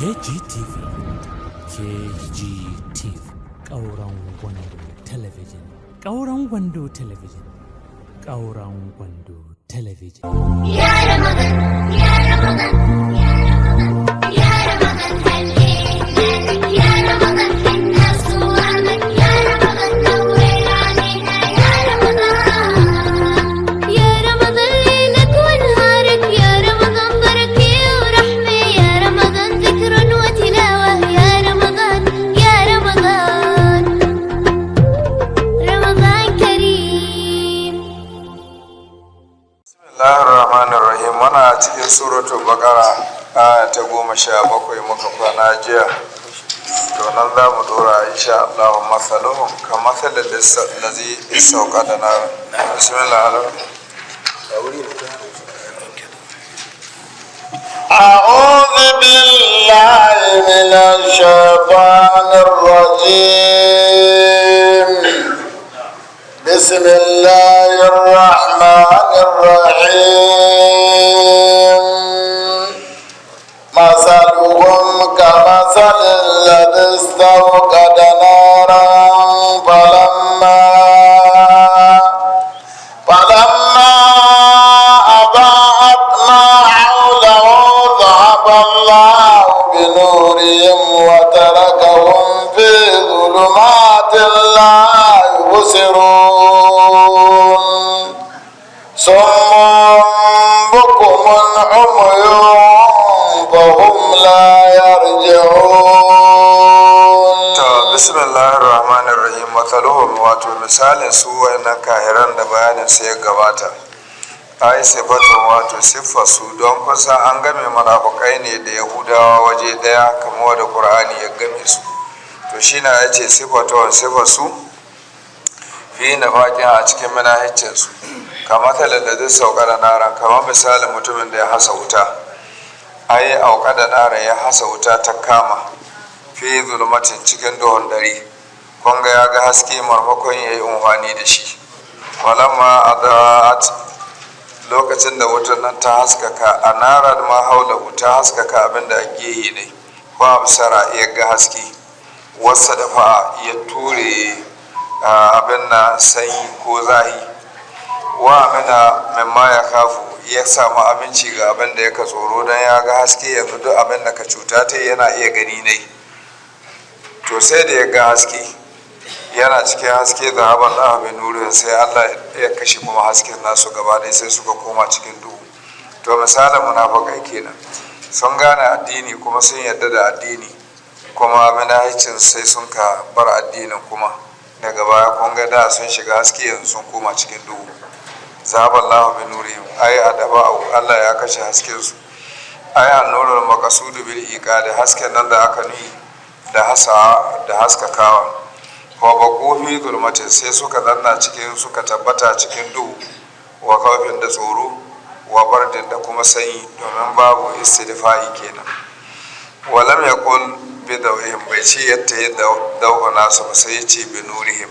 KGTV, KGTV, ƙauren Gwando Talabijin, ƙauren Gwando Talabijin, ƙauren Gwando Talabijin. يا رمضان، يا رمضان، يا رمضان، يا رمضان هلينا، يا رمضان حنا صوامك، يا رمضان نور علينا، يا رمضان. يا رمضان ليلك ونهارك، يا رمضان بركة ورحمة، يا رمضان ذكر وتلاوة، يا رمضان، يا رمضان، رمضان كريم. Bismillahir Rahmanir Rahim. Muna cikin Suratul Baqara, aya ta 17 muka kwana jiya. To, nan za mu dora insha Allah. Masaluhum kamathalil ladzi istawqada nar. Bismillah. أعوذ بالله من الشيطان الرجيم. بسم الله الرحمن الرحيم. مثلهم كمثل الذي استوقد نارا فلما أضاءت ما حوله ذهب الله بنورهم وتركهم في ظلمات لا يبصرون. صم بكم عمي فهم لا يرجعون. To, bismillahir rahmanir rahim. Masaluhum, wato misalin su wayannan kahiran da bayanin su ya gabata, ai sifatun, wato siffar su, don kusa an game munafukai ne da Yahudawa waje daya, kamar da Qur'ani ya game su. To, shi na ya ce sifatun, siffar su, fi nifaqin, a cikin munahicin su, kamathalil ladzi istauqada naran, kamar misalin mutumin da ya hasa wuta, ai auqada naran, ya hasa wuta ta kama, fi zulmatin, cikin duhun dare. Kun ga ya ga haske, marmakon ya yi amfani da shi, falamma adaat, lokacin da wutar nan ta haskaka, a narar ma haula, ta haskaka abin da a gehe ne, ko absara, ya ga haske, wasa da fa ya ture abin na sanyi ko zahi, wa amina mimma ya kafu, ya samu aminci ga abin da yaka tsoro, don ya ga haske yanzu, duk abin da ka cuta ta yana iya gani ne. To, sai da ya ga haske, yana cikin haske, da haban da bi nurin, sai Allah ya kashe kuma hasken nasu gaba ɗaya, sai suka koma cikin duhu. To, misalin munafukai kenan. Sun gane addini kuma sun yarda da addini, kuma manahicin sai sun ka bar addinin kuma daga baya. Kun ga da sun shiga haske, yanzu sun koma cikin duhu. Zahaballahu bi nurihim, ai adaba, Allah ya kashe hasken su, ai annurul maqsudu bil iqad, hasken nan da aka nuni da hasa da haskakawa. Wa baqu fi zulmatin, sai suka zanna cikin, suka tabbata cikin duhu, wa khawfin, da tsoro, wa bardin, da kuma sanyi, domin babu istidfa'i kenan. Walam yaqul bi dawihim, bai ce yadda ya dau'a nasu ba, sai ya ce bi nurihim,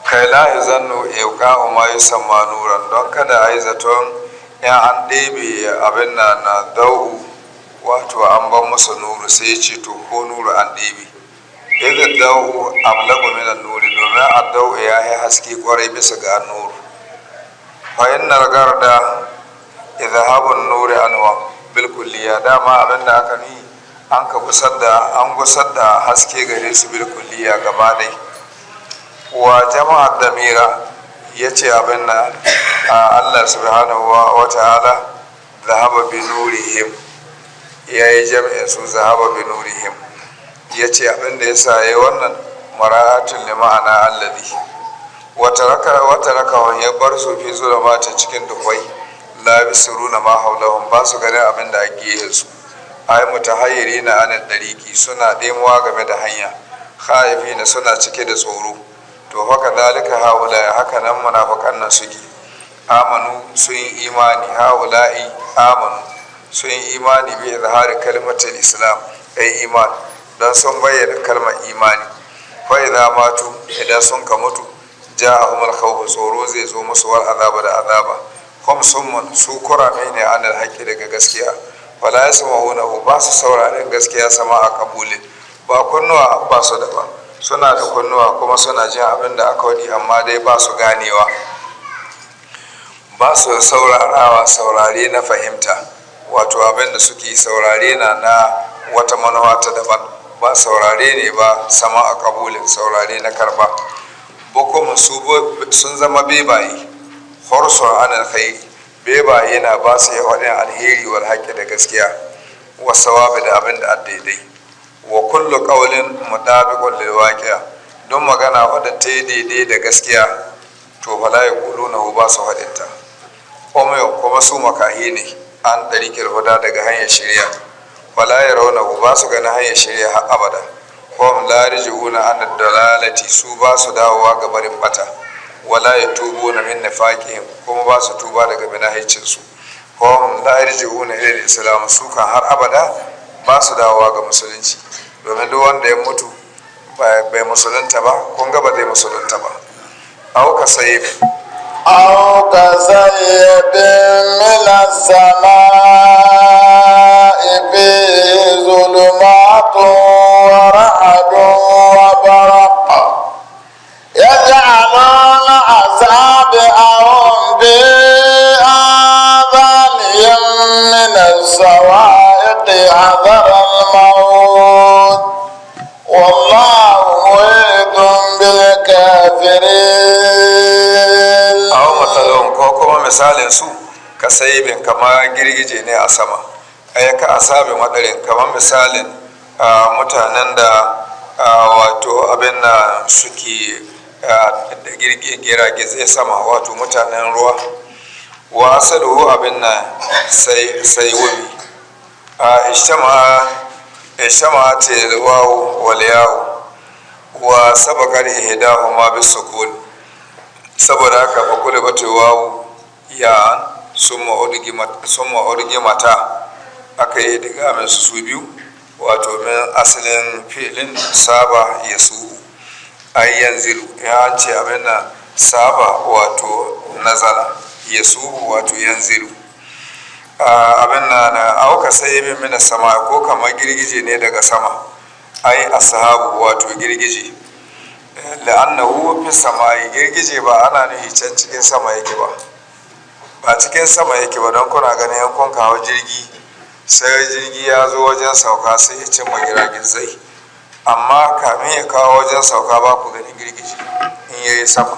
kai la yuzannu ibqa'u ma yusamma nuran, don kada a yi zaton in an ɗebe abin na na dau'u, wato an ban musu nuru. Sai ya ce to, ko nuru an ɗebe, idan dau'u ablagu min nuri, domin addau'u ya yi haske kwarai bisa ga nuru. Fa innal garda idhabun nuri anwa bil kulliya, dama abin da aka ni an ka gusar da, an gusar da haske gare su bil kulliya, gaba ɗai. Wa jama'ar damira, ya ce abin na Allah subhanahu wa ta'ala zahaba bi nurihim, ya yi jam'in su, zahaba bi nurihim. Ya ce abin da ya sa ya wannan mara'atun li ma'ana alladhi wata raka, ya bar su fi zulumata, cikin duhwai, la yubsiruna ma haulahum, ba su ganin abin da a gehen su, ay mutahayyirina anil dariqi, suna ɗemuwa game da hanya, khaifina, suna cike da tsoro. To, haka dalika haula, haka nan munafikan nan suke. Amanu, sun yi imani, haula'i amanu, sun yi imani, bi izhari kalimatul islam, ay iman, dan sun bayyana kalmar imani. Fa idza matu, idan sun ka mutu, ja'ahumul khawf, tsoro zai zo musu, wal azaba, da azaba. Hum summun, su kurame ne, anil haqqi, daga gaskiya. Fala yasma'una, ba su sauraren gaskiya, sama a kabulin. Ba kunnuwa ba su da ba, suna da kunnuwa kuma suna jin abin da aka wadi, amma dai ba su ganewa, ba su saurarawa saurare na fahimta. Wato abin da suke saurare na na wata manuwa ta daban, ba saurare ne ba sama a kabulin, saurare na karba. Bukum, su sun zama bebaye, horson anil khairi, bebaye na ba su yawan alheri, wal haƙƙi, da gaskiya, wa sawabi, da abin da daidai. Wa kullu qawlin mudabiqun lil waqi'a, don magana wadda ta yi daidai da gaskiya, to fala yaquluna, ba su haɗinta. Kuma su makahi ne an ɗariƙil huda, daga hanyar shirya. Wala ya rauna, ba su ganin hanyar shirya har abada. Hum la yarji'una an dalalati, su ba su dawowa ga barin bata. Wala yatubuna min nifaqihim, kuma ba su tuba daga minahicin su. Hum la yarji'una ila islam, su kan har abada ba su dawowa ga musulunci, domin duk wanda ya mutu bai musulunta ba, kun ga ba zai musulunta ba. Au ka sayi أو كصيب من السماء فيه ظلمات ورعد وبرق يجعلون أصابعهم في آذانهم من الصواعق حذر الموت، والله محيط بالكافرين. Aw matsalon, ko kuma misalin su, ka sayibin, kama girgije ne a sama, ay ka asabi madarin, kamar misalin mutanen da wato abin na suke da girgizai sama, wato mutanen ruwa. Wa asaluhu abin na sai wuri a ishtama ce wawu wal yawu wa sabaqar ihdahuma bisukun. Saboda haka fa kula bata wawu ya summa mata, aka yi diga min su su biyu, wato min asalin filin saba ya su ai yanzilu. Ya an ce abin nan saba, wato nazala, ya su, wato yanzilu. Abin nan auka sai bin mina sama, ko kamar girgije ne daga sama, ai ashabu, wato girgije, la'annahu fi samai. Girgije ba ana nuhi can cikin sama yake ba, ba cikin sama yake ba. Don kuna ganin yan kun kawo jirgi, sai jirgi ya zo wajen sauka sai ya cimma giragizai, amma kamin ya kawo wajen sauka ba ku ganin girgije in yayi sama,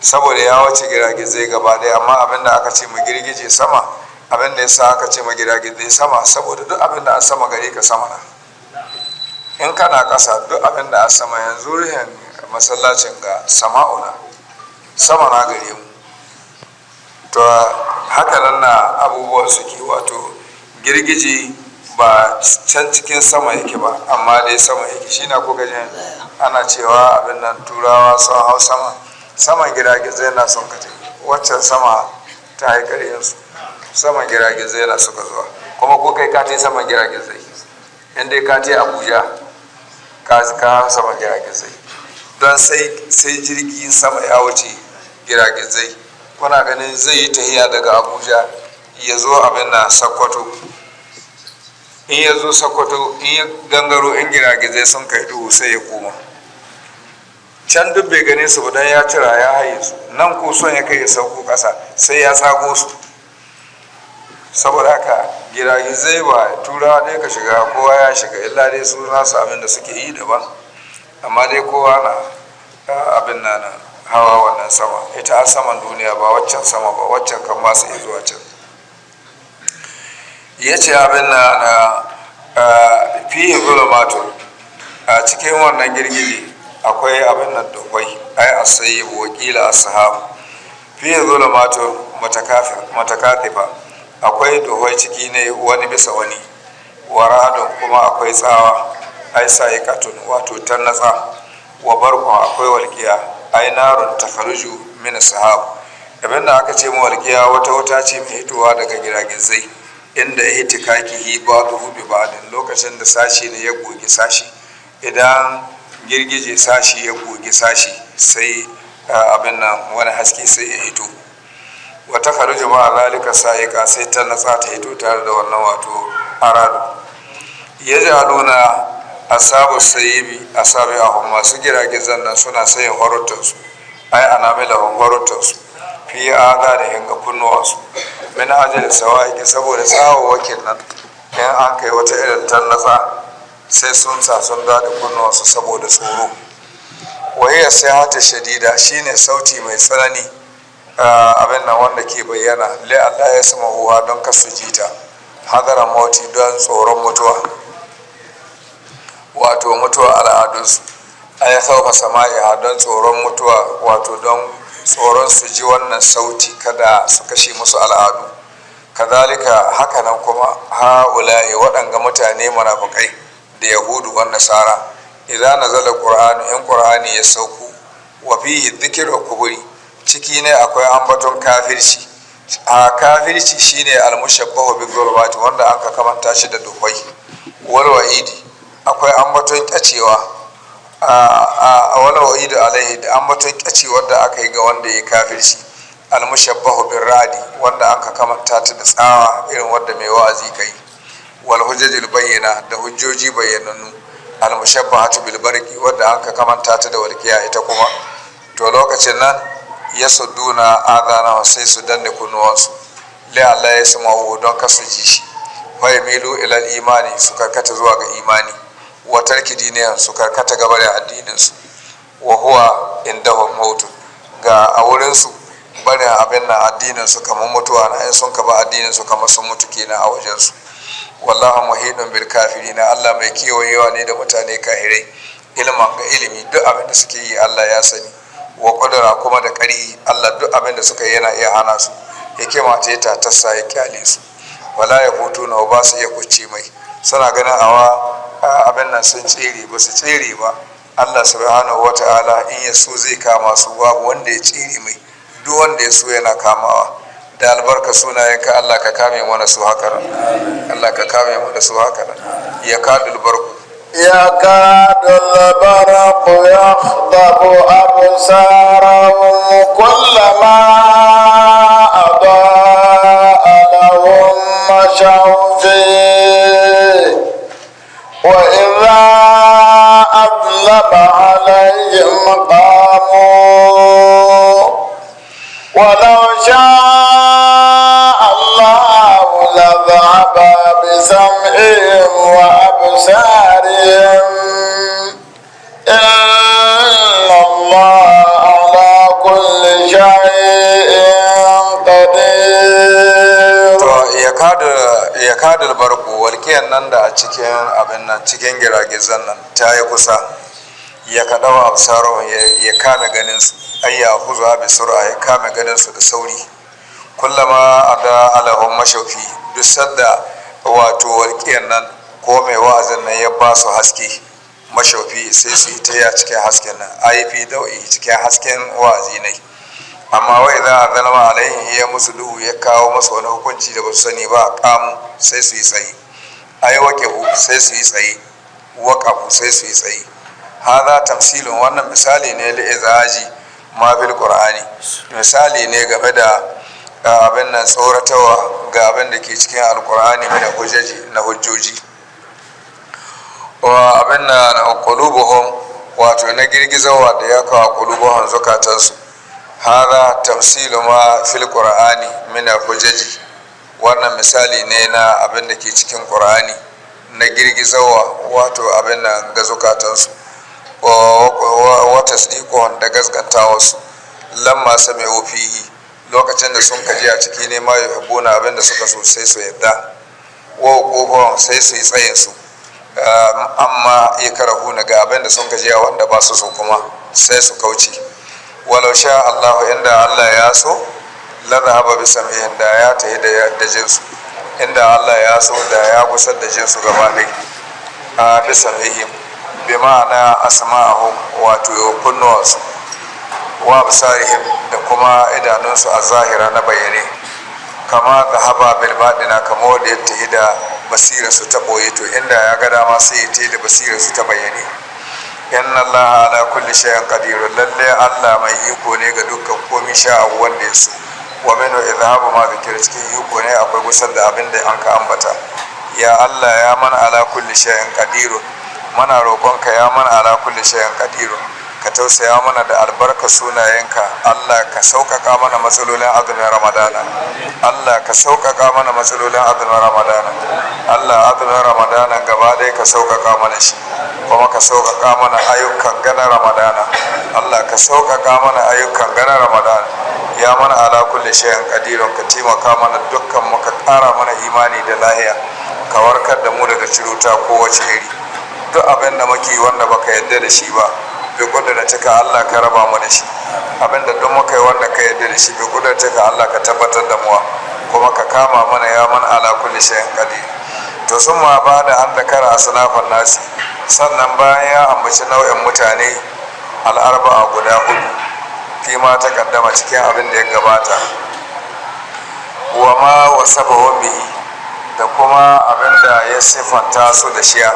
saboda ya wuce giragizai gaba ɗaya. Amma abin da aka ce ma girgije sama, abin da ya sa aka ce ma giragizai sama, saboda duk abin da a sama gare ka sama na. In kana ƙasa, duk abin da a sama, yanzu ruhin masallacin ga sama'una, sama na gare mu. To haka nan na abubuwan suke. Wato girgije ba can cikin sama yake ba, amma dai sama yake. Shi na kuka jin ana cewa abin nan Turawa sun hau sama. Saman giragizai na sun kace waccan sama ta haikarinsu, saman giragizai na suka zuwa. Kuma ko kai ka ce saman giragizai, in dai ka ce Abuja, ka saman giragizai, don sai jirgin sama ya wuce giragizai. Kuna ganin zai yi tahiya daga Abuja ya zo abin na Sakkwato. In ya zo Sakkwato, in ya gangaro, in giragizai sun kai duhu, sai ya koma can. Duk bai gane su ba, don ya cira ya haye su. Nan ko son ya kai ya sauko ƙasa, sai ya tsago su. Saboda haka giragizai ba Turawa ɗaya ka shiga, kowa ya shiga, illa dai su nasu abin da suke yi daban. Amma dai kowa na abin na hawa wannan sama, ita a saman duniya, ba waccan sama ba, waccan kan ba su iya zuwa can. Ya ce abin na fiye zulumatun, a cikin wannan girgije akwai abin nan dukwai, ai asayi, wakila ashab, fiye zulumatun matakathifa, akwai duhwai ciki ne wani bisa wani. Wa ra'adun, kuma akwai tsawa, ai sa'iqatun, wato tannatsa. Wa barqun, akwai walqiya, ai narun takharuju min sahab. Abin da aka ce mu walqiya, wata wuta ce mai hitowa daga giragizai, inda ihtikakihi ba'duhu bi ba'din, lokacin da sashi ne ya goge sashi. Idan girgije sashi ya goge sashi, sai abin nan wani haske sai ya hito. Wata kharuju ma zalika sa'iqa, sai ta natsa ta hito tare da wannan, wato Aradu yaj'aluna asabu sayyibi asabi'ahum, masu giragizan nan suna sayin horutansu, ai anamilahum, horutansu, fi adanihim, ga kunnuwansu, min ajali sawa'iqi, saboda tsawawakin nan. In an kai wata irin tannatsa, sai sun sa sun daɗe kunnuwansu saboda tsoro. Wahiyar hata shadida, shine sauti mai tsanani, abin nan wanda ke bayyana, li Allah ya sama uwa, don kasu jita, hadara mauti, don tsoron mutuwa, wato mutuwa al'adunsu, a ya sauka sama'iha, don tsoron mutuwa, wato don tsoron su ji wannan sauti kada su kashe musu al'adu. Kazalika, hakanan kuma, ha'ula'i, waɗanga mutane munafukai da Yahudu wa Nasara, idan nazala Qur'anu, in Qur'ani ya sauku, wa fihi dhikru kuburi, ciki ne akwai ambaton kafirci. A kafirci shine almushabbahu bi dhulumati, wanda an ka kamanta shi da duhwai, wal wa'idi, akwai ambaton kyacewa, a wal wa'idu alaihi, da ambaton kyacewar da aka yi ga wanda ya kafirci, almushabbahu bir radi, wanda an ka kamanta ta da tsawa irin wanda mai wa'azi kai, wal hujjajil bayyana, da hujjoji bayyanannu, almushabbahatu bil barqi, wanda an ka kamanta ta da walqiya ita kuma. To lokacin nan yasudduna adana, sai su danne kunnuwansu, li Allah ya sama'u, don kasu ji shi, fa yamilu ila imani, su karkata zuwa ga imani, wa tarki diniyan, su karkata gabarin addinin su. Wa huwa indahum mautun, ga a wurin su barin abin nan addinin su kamar mutuwa na, in sun kaba addinin su kamar sun mutu kenan a wajen su. Wallahu muhidun bil kafirina, Allah mai kewayewa ne da mutane kahirai, ilman, ga ilimi, duk abin da suke yi Allah ya sani, wa kudura, kuma da ƙari, Allah duk abin da suka yi yana iya hana su. Hikima ce ta tassa ya kyale su. Wala ya hutu na, ba su iya kuce mai. Suna ganin awa abin nan sun tsere, ba su tsere ba. Allah subhanahu wata'ala in ya so zai kama su, babu wanda ya tsere mai. Duk wanda ya so yana kamawa. Da albarka sunayenka, Allah ka kame mana su haka nan. Allah ka kame mana su haka nan. Ya kadul barku. يكاد البرق يخطف أبصارهم، كلما أضاء لهم مشوا فيه، وإذا أظلم عليهم قاموا، ولو شاء الله لذهب بسمعهم وأبصارهم، إن الله على كل شيء قدير. To ya kadul barku, walƙiyan nan da a cikin abin nan, cikin giragizan nan, ta yi kusa ya kaɗawa absarahum, ya kame ganin su, ayya huzu bi sur'a, ya kame ganin su da sauri. Kullama ada alahum mashaufi, duk sadda wato walƙiyan nan ko mai wa'azin nan ya ba su haske, mashaufi, sai su yi taya cikin hasken nan, ai fi dau'i, cikin hasken wa'azi ne. Amma wai za a zalama alaihin, ya musu duhu, ya kawo musu wani hukunci da ba su sani ba, kamu, sai su yi tsaye, ai waƙehu, sai su yi tsaye, waƙafu, sai su yi tsaye. Haza tamsilun, wannan misali ne, li izaji ma fil Qur'ani, misali ne game da abin nan, tsoratawa ga abin da ke cikin Alqur'ani, mai hujjaji, na hujjoji, wa abin nan qulubuhum, wato na girgizawa da ya kawo qulubuhum, zukatansu. Hada tamsilu ma fil Qur'ani min hujjaji, wannan misali ne na abin da ke cikin Qur'ani na girgizawa, wato abin nan ga zukatansu, wa tasdiqon, da gaskantawarsu, lamma sami'u fihi, lokacin da sun kaji a ciki ne, ma yuhibbuna, abin da suka so, sai su yadda, wa wuqufuhum, sai su yi tsayin su, amma ya karahuna, ga abin da sun kaji wanda ba su so kuma sai su kauce. Walau sha Allahu, inda Allah ya so, la dhahaba bi sam'ihim, da ya tahi da jinsu. Inda Allah ya so, da ya gusar da jinsu gaba ɗaya. A bi sam'ihim, bi ma'ana asma'ahum, wato kunnuwansu, wa absarihim, da kuma idanunsu, a zahira, na bayyane, kama dhahaba bil baɗina, kama wanda ya tahi da basirarsu ta ɓoye. To inda ya ga dama, sai ya tahi da basirarsu ta bayyane. Inna Allah ala kulli shay'in qadir, lalle Allah mai iko ne ga dukkan komai, sha abu wanda ya so. Wa minhu idhabu ma dhikra, cikin iko ne akwai gusar da abin da an ka ambata. Ya Allah, ya man ala kulli shay'in qadirun, muna roƙonka, ya man ala kulli shay'in qadirun, ka tausaya mana da albarka sunayenka. Allah, ka sauƙaƙa mana matsalolin azumin Ramadana. Allah, ka sauƙaƙa mana matsalolin azumin Ramadana. Allah, azumin Ramadana gaba ɗaya ka sauƙaƙa mana shi, kuma ka sauƙaƙa mana ayyukan ganin Ramadana. Allah, ka sauƙaƙa mana ayyukan ganin Ramadana. Ya mana ala kulli shay'in qadirun, ka taimaka mana dukkan mu, ka ƙara mana imani da lahiya, ka warkar da mu daga ciruta kowace iri. Duk abin da muke wanda baka yarda da shi ba, bi kudurta ka, Allah, ka raba mu da shi. Abin da duk muka yi wanda ka yarda da shi, bi kudurta ka, Allah, ka tabbatar da muwa, kuma ka kama mana, ya man ala kulli shay'in qadir. To, sun ma ba da an dakara asnafan nasi, sannan bayan ya ambaci nau'in mutane al'arba'a guda hudu, fi ma ta kaddama, cikin abin da ya gabata, wa ma wasafahu bihi, da kuma abin da ya siffanta su da shiya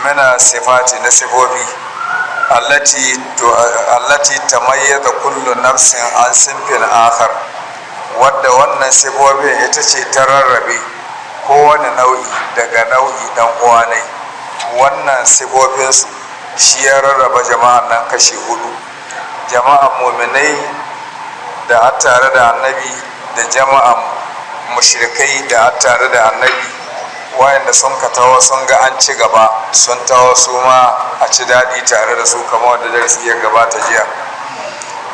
mina sifati, na sifofi, allati tamayyaza kullu nafsin an sinfin akhar, wadda wannan sifofin ita ce ta rarrabe kowane nau'i daga nau'i dan uwa ne. Wannan sifofinsu shi ya rarraba jama'an nan kashi hudu: jama'an muminai da a tare da Annabi, da jama'an mushrikai da a tare da Annabi, wayanda sun ka taho sun ga an ci gaba, sun taho su ma a ci daɗi tare da su, kamar wanda darasi ya gabata jiya,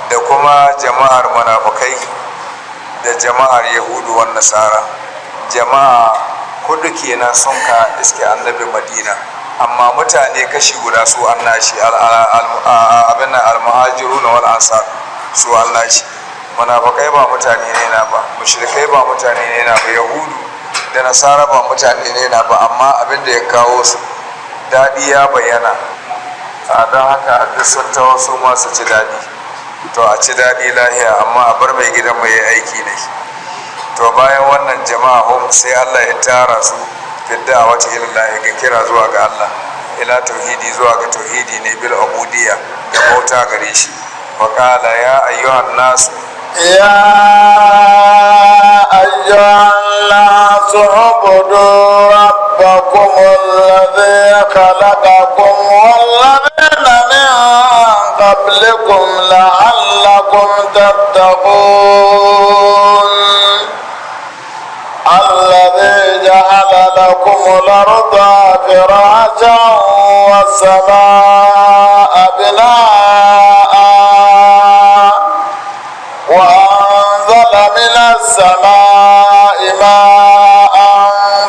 da kuma jama'ar munafukai, da jama'ar Yahudu wa Nasara. Jama'a hudu kenan sun ka iske Annabi Madina, amma mutane kashi guda su an nashi, abin nan, almuhajiruna wal ansar, su an nashi. Munafukai ba mutane ne na ba, mushrikai ba mutane ne na ba, Yahudu da Nasara ba mutane ne na ba, amma abin da ya kawo su, daɗi ya bayyana a don haka duk sun taho su masu ci daɗi. To, a ci daɗi lahiya, amma a bar mai gidan mai aiki ne. To, bayan wannan jama'a hum, sai Allah ya tara su fidda a wata ilallahi, ga kira zuwa ga Allah, ila tauhidi, zuwa ga tauhidi ne, bil ubudiyya, da bauta gare shi. Wa qala ya ayyuhan nasu. يا أيها الناس، اعبدوا ربكم الذي خلقكم والذين من قبلكم لعلكم تتقون. الذي جعل لكم الأرض فراشا والسماء بناء، وأنزل من السماء ماء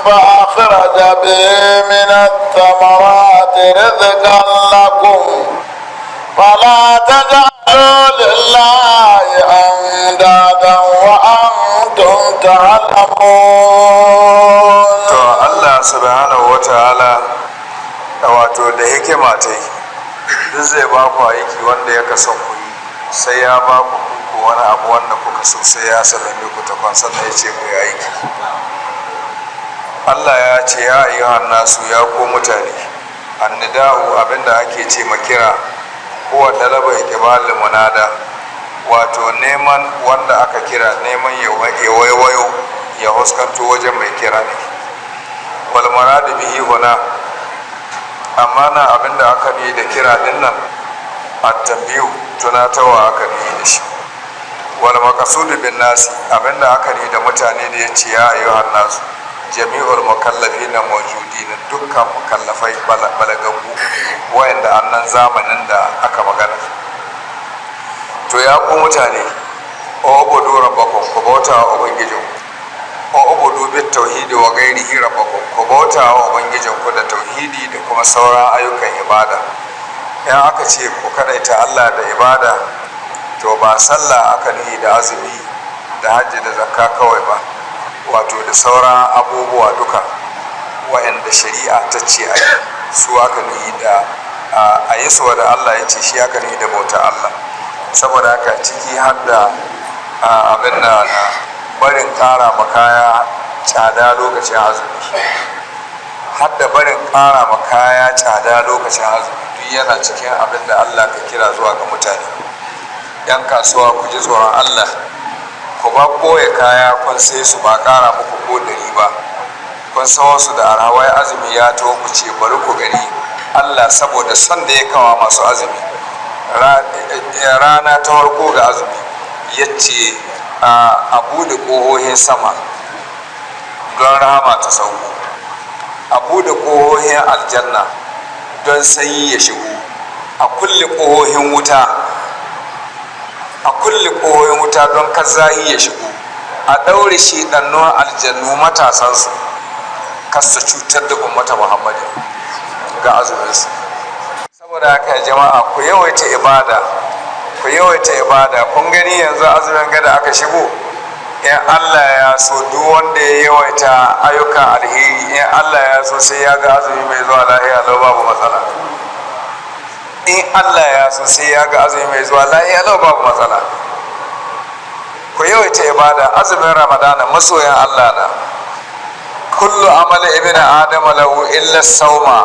فأخرج به من الثمرات رزقا لكم، فلا تجعلوا لله أندادا وأنتم تعلمون. To, Allah subhanahu wataala, wato da hikima ta yi, duk zai ba ku aiki wanda ya kason ku yi, sai ya ba ku ku wani abu wanda kuka so, sai ya sallame ku ta kwan, sannan ya ce ku yi aiki. Allah ya ce, ya ayyuhan nasu, ya ku mutane. Annida'u, abinda ake ce makira, huwa talaba iqbal munada, wato neman wanda aka kira, neman ya waiwayo ya huskanto wajen mai kira ne. Wal muradu bihi huna, amma na abinda aka ne da kira din nan, at-tanbihu, tunatarwa aka ne da shi. Wal maqsudu bin nasi, abinda aka ne da mutane da yace ya ayyuhan nasu, jami'ul mukallafina mawjudin, dukkan mukallafai balagaggu wayanda annan zamanin da aka magana. To, ya ku mutane, ubudu rabbakum, ku bauta wa ubangijinku. Ubudu bit tauhidi wa ghairihi rabbakum, ku bauta wa ubangijinku da tauhidi da kuma sauran ayyukan ibada. In aka ce ku kadaita Allah da ibada, to ba sallah aka nuhi da azumi da hajji da zakka kawai ba, wato da sauran abubuwa duka wa'anda shari'a ta ce a yi su aka nuhi da a yi su da Allah ya ce shi aka nuhi da bauta Allah. Saboda haka, ciki har da abin da barin kara makaya tsada lokacin azumi, har da barin kara makaya tsada lokacin azumi, duk yana cikin abin da Allah ka kira zuwa ga mutane. Yan kasuwa, ku ji tsoron Allah, ku ba koya kaya kun sai su ba kara muku ko dari ba. Kun san wasu da arhawai azumi ya to, ku ce bari ku gani. Allah saboda son da ya kawa masu azumi, rana ta farko ga azumi ya ce a buɗe ƙohohin sama don rahama ta sauko, a buɗe ƙohohin aljanna don sanyi ya shigo, a kulle ƙohohin wuta, a kulle ƙohohin wuta don kazahi ya shigo, a ɗaure shi ɗannuwan aljannu matasansu kasa cutar da ummata Muhammadin ga azuminsu. Saboda haka jama'a, ku yawaita ibada, ku yawaita ibada. Kun gani yanzu azumin gada aka shigo, in Allah ya so, duk wanda ya yawaita ayyukan alheri, in Allah ya so, sai ya ga azumi mai zuwa lahiya lau, babu matsala. In Allah ya so, sai ya ga azumi mai zuwa lahiya lau, babu matsala. Ku yawaita ibada. Azumin Ramadana masoyan Allah na. Kullu amali ibn adama lahu illa sauma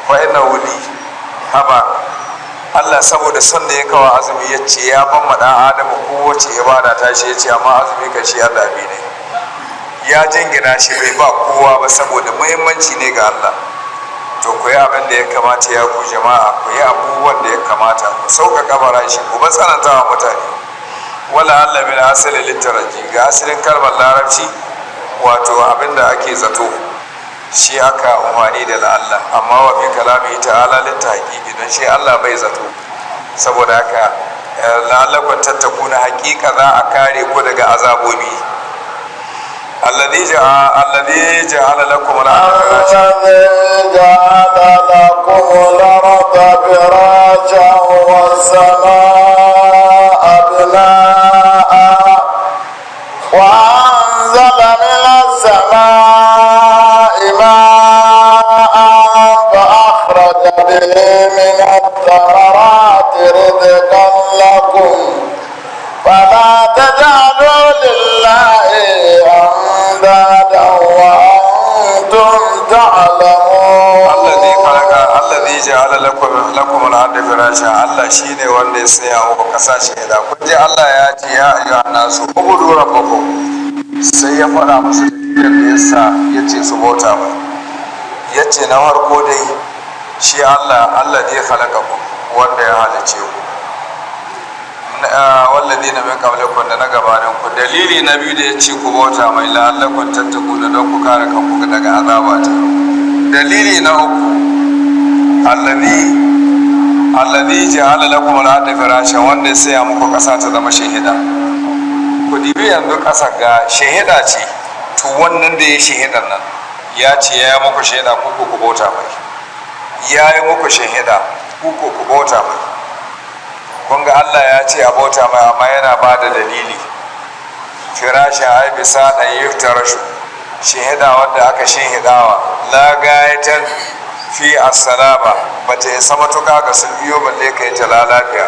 fa innahu li. Haba, Allah saboda son da ya kawo azumi ya ce ya ban ma dan Adamu kowace ibada ta shi, ya ce amma azumi kan shi Allah bi ne, ya jingina shi, bai ba kowa ba saboda muhimmanci ne ga Allah. To ku yi abin da ya kamata, ya ku jama'a, ku yi abubuwan da ya kamata, ku sauƙaƙa farashi, ku ba tsananta wa mutane. Wala Allah bin asali littaraji ga asalin kalmar Larabci, wato abin da ake zato, shi aka umarni da la'alla. Amma wa fi kalami ta'ala littahqiqi, don shi Allah bai zato. Saboda haka la'allakum tattakuna, haƙiƙa za a kare ku daga azabobi. Alladhi ja'ala lakum al-ardha. الذي جعل لكم الأرض فراشا والسماء بناء وأنزل من السماء ماء فأخرج به من الثمرات رزقا لكم، فلا تجعلوا لله أندادا وأنتم تعلمون. Alladhi khalaqa, alladhi ja'ala lakum al-ardha firasha. Allah shine wanda ya sanya muku kasa shahida. Kun ji Allah ya ce: ya ayyuhan nasu ubudu rabbakum. Sai ya faɗa musu dalilin da yasa ya ce su bauta mai. Ya ce na farko dai, shi Allah alladhi khalaqakum, wanda ya halice ku, walladhina min qablikum, da na gabanin ku. Dalili na biyu da ya ce ku bauta mai, la'allakum tattaquna, don ku kare kanku daga azaba ta. Dalili na uku, alladhi ja'ala lakum al-ardha firashan, wanda ya saya muku kasa ta zama shahida. Ku dibi yanzu kasa ga shahida ce. To wannan da ya shahidan nan ya ce ya yi muku shahida, ku ku bauta mai. Ya yi muku shahida, ku ku bauta mai. Kun ga Allah ya ce a bauta mai, amma yana ba da dalili. Firashin, ai bisa dan yuftarashu, shahida wanda aka shahidawa, la gayatan fi as-salaba, bata isa matuka ga sun biyo balle kai ta lafiya.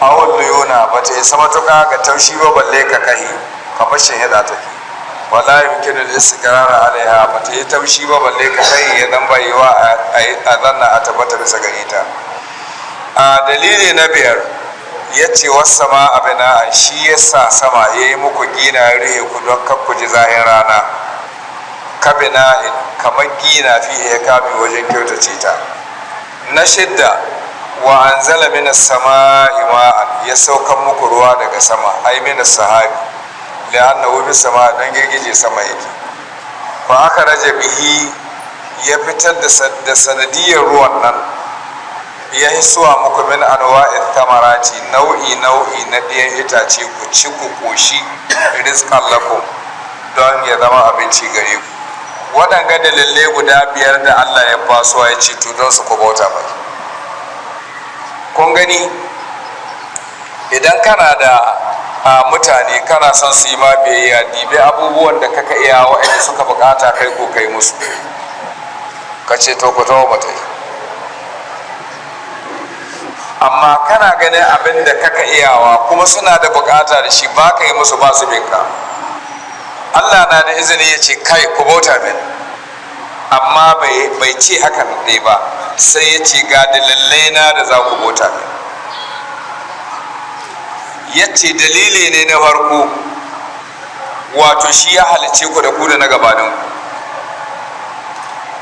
Awon liyona, bata isa matuka ga taushi ba balle ka kahi, kamar shahida take. Wala yumkinu al-istiqrar alaiha, bata yi taushi ba balle ka kai ya dan bayewa a zanna a tabbata bisa gare ta. A dalili na biyar, ya ce wasama abina, shi ya sa sama ya yi muku gina, ya ruhe ku don kar ku ji zahin rana. Kabina, kamar gina, fi ya kame wajen kyautace ta. Na shidda, wa anzala minas sama'i ma'an, ya saukan muku ruwa daga sama, ai minas sahabi, li'annahu bis sama, don girgije sama yake. Fa aka raje bihi, ya fitar da sanadiyar ruwan nan, ya hisuwa muku min anwa'it thamarati, nau'i nau'i na ɗiyan itace, ku ci ku koshi, rizqan lakum, don ya zama abinci gare ku. Waɗanga dalilai guda biyar da Allah ya basuwa, ya ce to don su ku bauta mai. Kun gani, idan kana da mutane kana son su yi ma biyayya, dibi abubuwan da kaka iya waɗanda suka bukata, kai ko kai musu, ka ce to ku tawo mu tafi. Amma kana ganin abin da kaka iyawa kuma suna da bukata da shi, ba ka yi musu, ba su binka. Allah na da izini ya ce kai ku bauta min, amma bai ce hakan ne ba, sai ya ce ga dalilai na da za ku bauta min. Ya ce dalili ne na farko, Wato shi ya halicce ku da ku da na gabanin ku.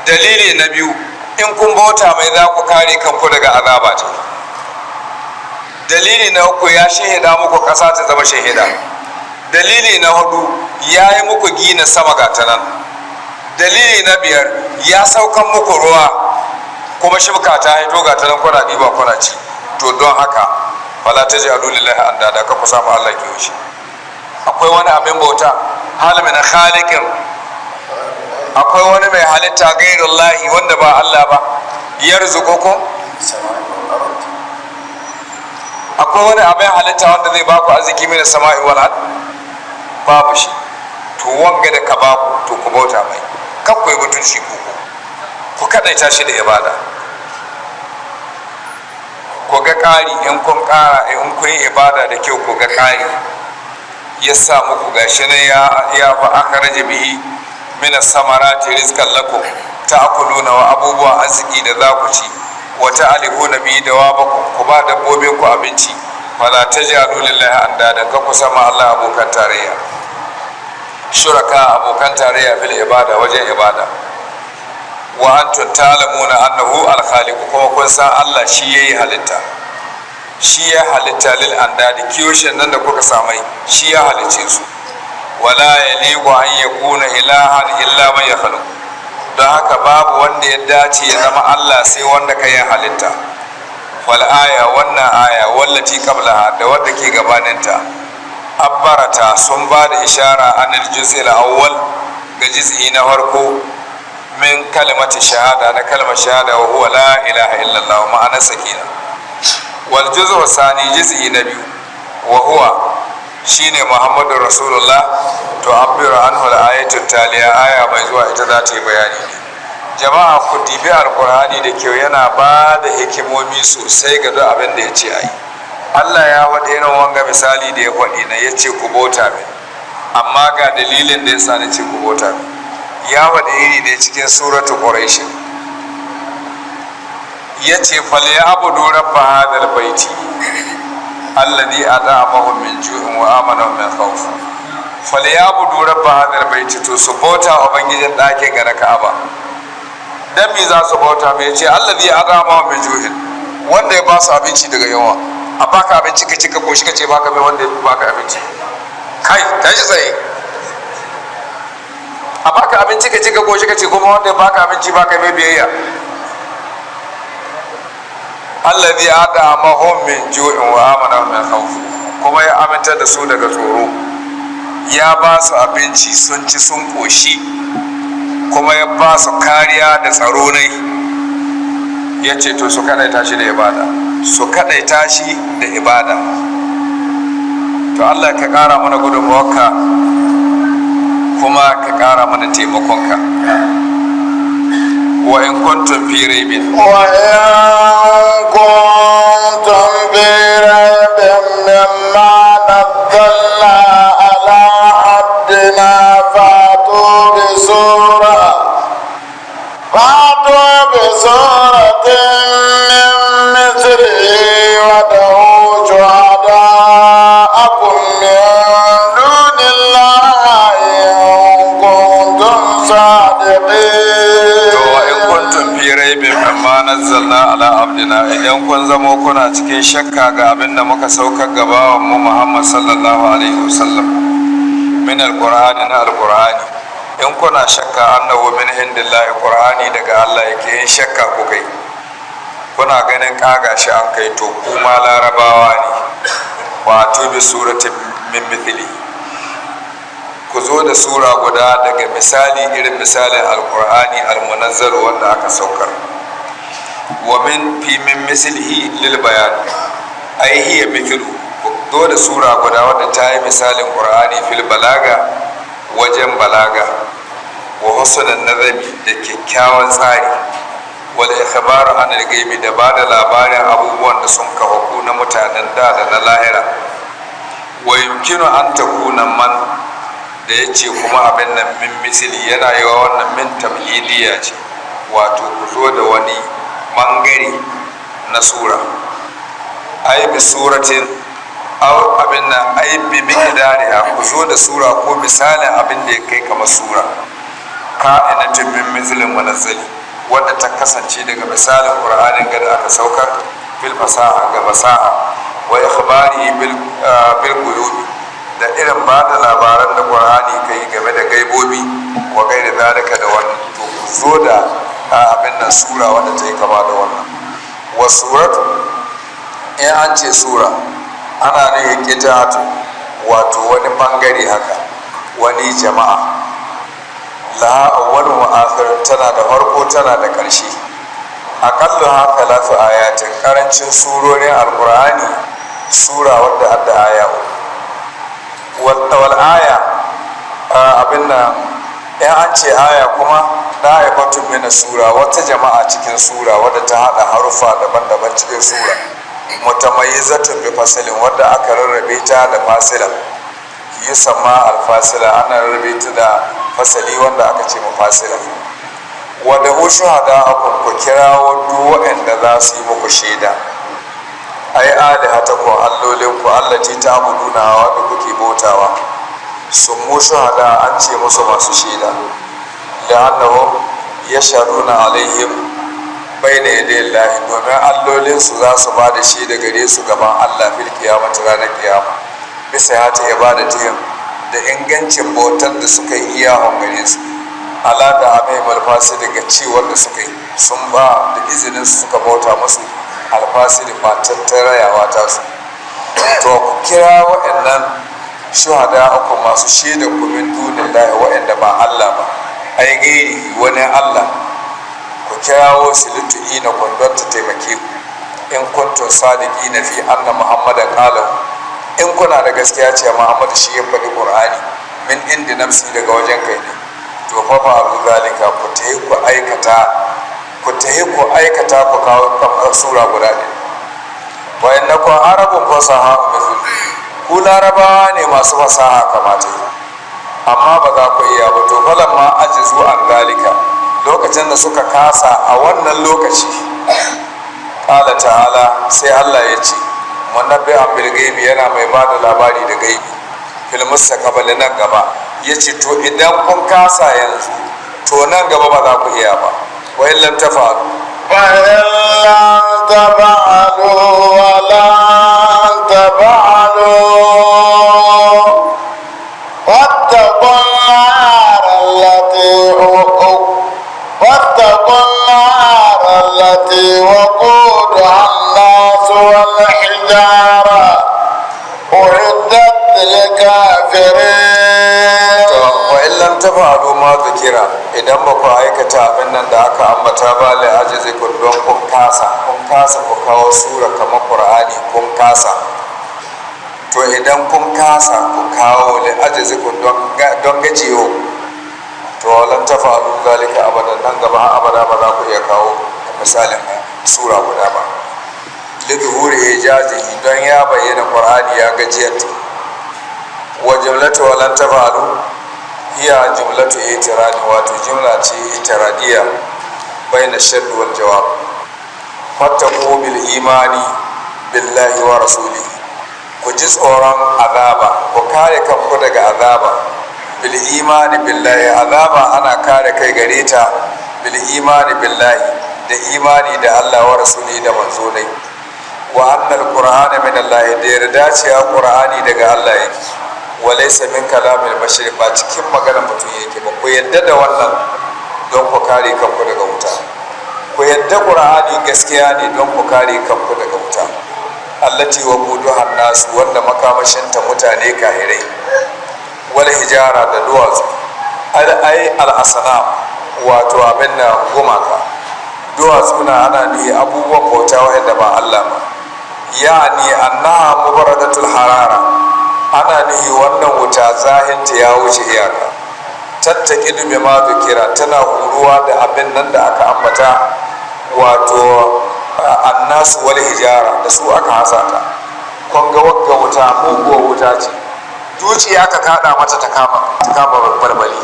Dalili na biyu, in kun bauta mai za ku kare kanku daga azaba ce. Dalili na uku, ya shahida muku ƙasa ta zama shahida. Dalili na hudu, ya yi muku gina sama ga ta nan. Dalili na biyar, ya saukan muku ruwa kuma shibka ta haito ga ta nan, kuna ɗiba kuna ci. To don haka, fala ta ji alulillahi an dada, ka ku samu Allah ke shi. Akwai wani abin bauta? Hal min khaliqin, akwai wani mai halitta, gairullahi, wanda ba Allah ba, yarzuqukum? Akwai wani abin halitta wanda zai baku arziki, min sama'i wal ard? Babu shi. To wanga da ka baku, to ku bauta mai, kar ku yi mutunci, ku ku kadaita shi da ibada, ku ga ƙari. In kun ƙara, in kun yi ibada da kyau, ku ga ƙari ya sa muku. Gashi ne ya fa akhraja bihi min as-samarati rizqan lakum ta'kuluna, wa abubuwa arziki da za ku ci, wa ta'alifuna bihi dawabakum, ku ba dabbobin ku abinci. Fala taj'alu lillahi andadan, ka ku sama Allah abokan tarayya, shuraka, abokan tarayya, fil ibada, wajen ibada. Wa antum ta'lamuna annahu al-khaliq, kuma kun san Allah shi yayi halitta, shi ya halitta lil andadi, kiyoshin nan da kuka samai shi ya halice su. Wala yaliqu an yakuna ilahan illa man yakhluq, don haka babu wanda ya dace ya zama Allah sai wanda ka yi halitta. Wal aya, wannan aya, wallati qablaha, da wadda ke gabaninta, abbarata, sun ba da ishara, anil juz'il awwal, ga juz'i na farko, min kalimati shahada, na kalmar shahada, wa huwa la ilaha illallah, ma'anar sakina. Wal juz'u sani, juz'i na biyu, wa huwa, shine, Muhammadu Rasulullah, to abiru anhu al-ayatu taliya, aya mai zuwa ita za ta yi bayani. Jama'a, ku dibi Alkur'ani da kyau, yana ba da hikimomi sosai ga duk abin da ya ce ayi. Allah ya faɗi irin wanga misali da ya faɗi na ya ce ku bauta min, amma ga dalilin da ya sa ni ce ku bauta min. Ya faɗi iri ne cikin Suratu Quraish, ya ce falyabudu rabba hadal baiti alladhi at'amahum min ju'in wa amanahum min khawf. Falyabudu rabba hadal baiti, to su bauta wa ubangijin ɗakin ga na Ka'aba. Dan me za su bauta mai? Ce alladhi at'amahum min ju'in, wanda ya ba su abinci daga yawa. A baka abinci ka ci ka koshi, ka ce baka mai wanda ya baka abinci. Kai, tashi tsaye. A baka abinci ka ci ka koshi, ka ce kuma wanda ya baka abinci baka mai biyayya. Alladhi at'amahum min ju'in wa amanahum min khawf, kuma ya amintar da su daga tsoro. Ya ba su abinci sun ci sun koshi, kuma ya ba su kariya da tsaro ne. Ya ce to su kadaita shi da ibada, su kadaita shi da ibada. To Allah ka kara mana gudunmawarka kuma ka kara mana taimakonka. Wa in kuntum fi raibin. وإن كنتم في ريب مما نزلنا على عبدنا فأتوا بسورة من مثله وادعوا شهداءكم من دون الله إن كنتم صادقين. To wa in kuntum fi raibin mimma nazzalna ala abdina, idan kun zamo kuna cikin shakka ga abin da muka saukar ga bawan mu Muhammad sallallahu alaihi wasallam, min alqur'ani, na alqur'ani, in kuna shakka annahu min indillahi, qur'ani daga Allah yake, in shakka ku kai kuna ganin kaga shi an kai, to kuma Larabawa ne, wato bi suratin min mithli, ku zo da sura guda daga misali irin misalin Alkur'ani, almunazzal, wanda aka saukar. Wa min fi min mislihi lil bayan, ai hiya mithlu, ku zo da sura guda wadda ta yi misalin Qur'ani, fil balaga, wajen balaga, wa husnul nazami, da kyakkyawan tsari, wal ikhbar an al-ghaibi, da bada labarin abubuwan da sun kafaku na mutanen da da na lahira. Wa yumkinu an takuna man da ya ce kuma abin nan min misili, yana yi wa wannan min tab'idiyya ce, wato ku zo da wani bangare na sura, ai bi suratin Abin nan ai bi miqdariha, ku zo da sura ko misalin abin da ya kai kamar sura, ka'inatin min mithlin munazzali, wadda ta kasance daga misalin Qur'anin ga da aka saukar, fil fasaha, ga fasaha, wa ikhbari bil ghuyubi, da irin ba da labaran da Qur'ani kai game da gaibobi, wa gairi zalika, da wannan. To ku zo da abin nan sura wadda ta yi kama da wannan. Wa suratu, in an ce sura ana nufin qita'atu, wato wani bangare haka, wani jama'a, laha awwalun wa akhir, tana da farko tana da ƙarshe. Aqallu ha thalathu ayatin, karancin surorin Alqur'ani sura wadda adda aya uku. Wal aya, abin nan, in an ce aya kuma, da'ifatun min sura, wata jama'a cikin sura wadda ta hada harufa daban-daban cikin sura, mutamayyizatun bi fasilin, wadda aka rarrabe ta da fasila, yusamma alfasila, ana rarrabe ta da fasali wanda aka ce mafasila. Wadda shuhada akun, ku kirawo duk waɗanda za su yi muku shaida, ai alihatakum, allolinku, allati ta'buduna, wadda kuke bautawa. Sun mu shuhada, an ce musu masu shaida, la'annahum yashhaduna alaihim bayna yaday Allah, domin allolinsu za su ba da shaida gare su gaban Allah, fil qiyamati, ranar kiyama, bisa hata ibadatihim, da ingancin bautar da suka yi iyahun gare su, ala da amai malfasi, daga ciwon da suka yi, sun ba da izinin su suka bauta musu, alfasi da tattarayawa ta su. To ku kira waɗannan shuhada uku, masu shaida ku, min dunillahi, waɗanda ba Allah ba, ai gairi, wani Allah, ku kirawo su, litu'ina kun, don ta taimake ku, in kuntum sadiqina fi anna Muhammadan qalahu, in kuna da gaskiya ce Muhammad shi ya faɗi Qur'ani, min indi nafsi, daga wajen kai ne. To fa fa'alu zalika, ku tayi ku aikata, ku tayi ku aikata, ku kawo kamar sura guda ɗaya. Wa innakum arabun fasaha mithlu, ku Larabawa ne masu fasaha kamata yi, amma ba za ku iya ba. To falamma ajizu an zalika, lokacin da suka kasa a wannan lokaci, qala ta'ala, sai Allah ya ce, munabbi'an bil gaibi, yana mai ba da labari da gaibi, fil mustaqbal, nan gaba, yace to idan kun kasa yanzu, to nan gaba ba za ku iya ba. Wa in lam tafa'alu. فإن لم تفعلوا ولن تفعلوا واتقوا النار التي وقودها الناس والحجارة أعدت للكافرين. To wa in lam tafa'alu ma dhukira, idan ba ku aikata abin nan da aka ambata ba, la ajizikum, don kun kasa, kun kasa ku kawo sura kamar Qur'ani, kun kasa. To idan kun kasa ku kawo, li ajizikum, don gajiyo, to lan tafa'alu zalika abadan, nan gaba har abada ba za ku iya kawo misalin sura guda ba, li zuhuri ijazihi, don ya bayyana Qur'ani ya gajiyar. Wa jumlatu wa lan tafa'alu hiya jumlatu i'tiradi, wato jumla ce i'tiradiya, baina shart wal jawab. Fattaqu bil imani billahi wa rasulihi, ku ji tsoron azaba, ku kare kanku daga azaba, bil imani billahi, azaba ana kare kai gare ta, bil imani billahi, da imani da Allah, wa rasulihi, da manzo nai, wa annal Qur'ana min Allah, da yarda cewa Qur'ani daga Allah yake, wa laysa min kalamil bashar, ba cikin maganar mutum yake ba. Ku yadda da wannan don ku kare kanku daga wuta. Ku yadda Qur'ani gaskiya ne don ku kare kanku daga wuta, allati waquduha nasu, wanda makamashinta mutane kahirai, wal hijara, da duwatsu, ai al asnam, wato abin na gumaka, duwatsu na ana nihi abubuwan bauta wa'anda ba Allah ba. Yani annaha mubaradatul harara, ana nihi wannan wuta zahinta ya wuce iyaka, tattaki bi ma kira, tana huruwa da abin nan da aka ambata, wato annasu wal hijara, da su aka hasata. Kun ga wagga wuta muguwar wuta ce, duci aka kada mata ta kama barbali.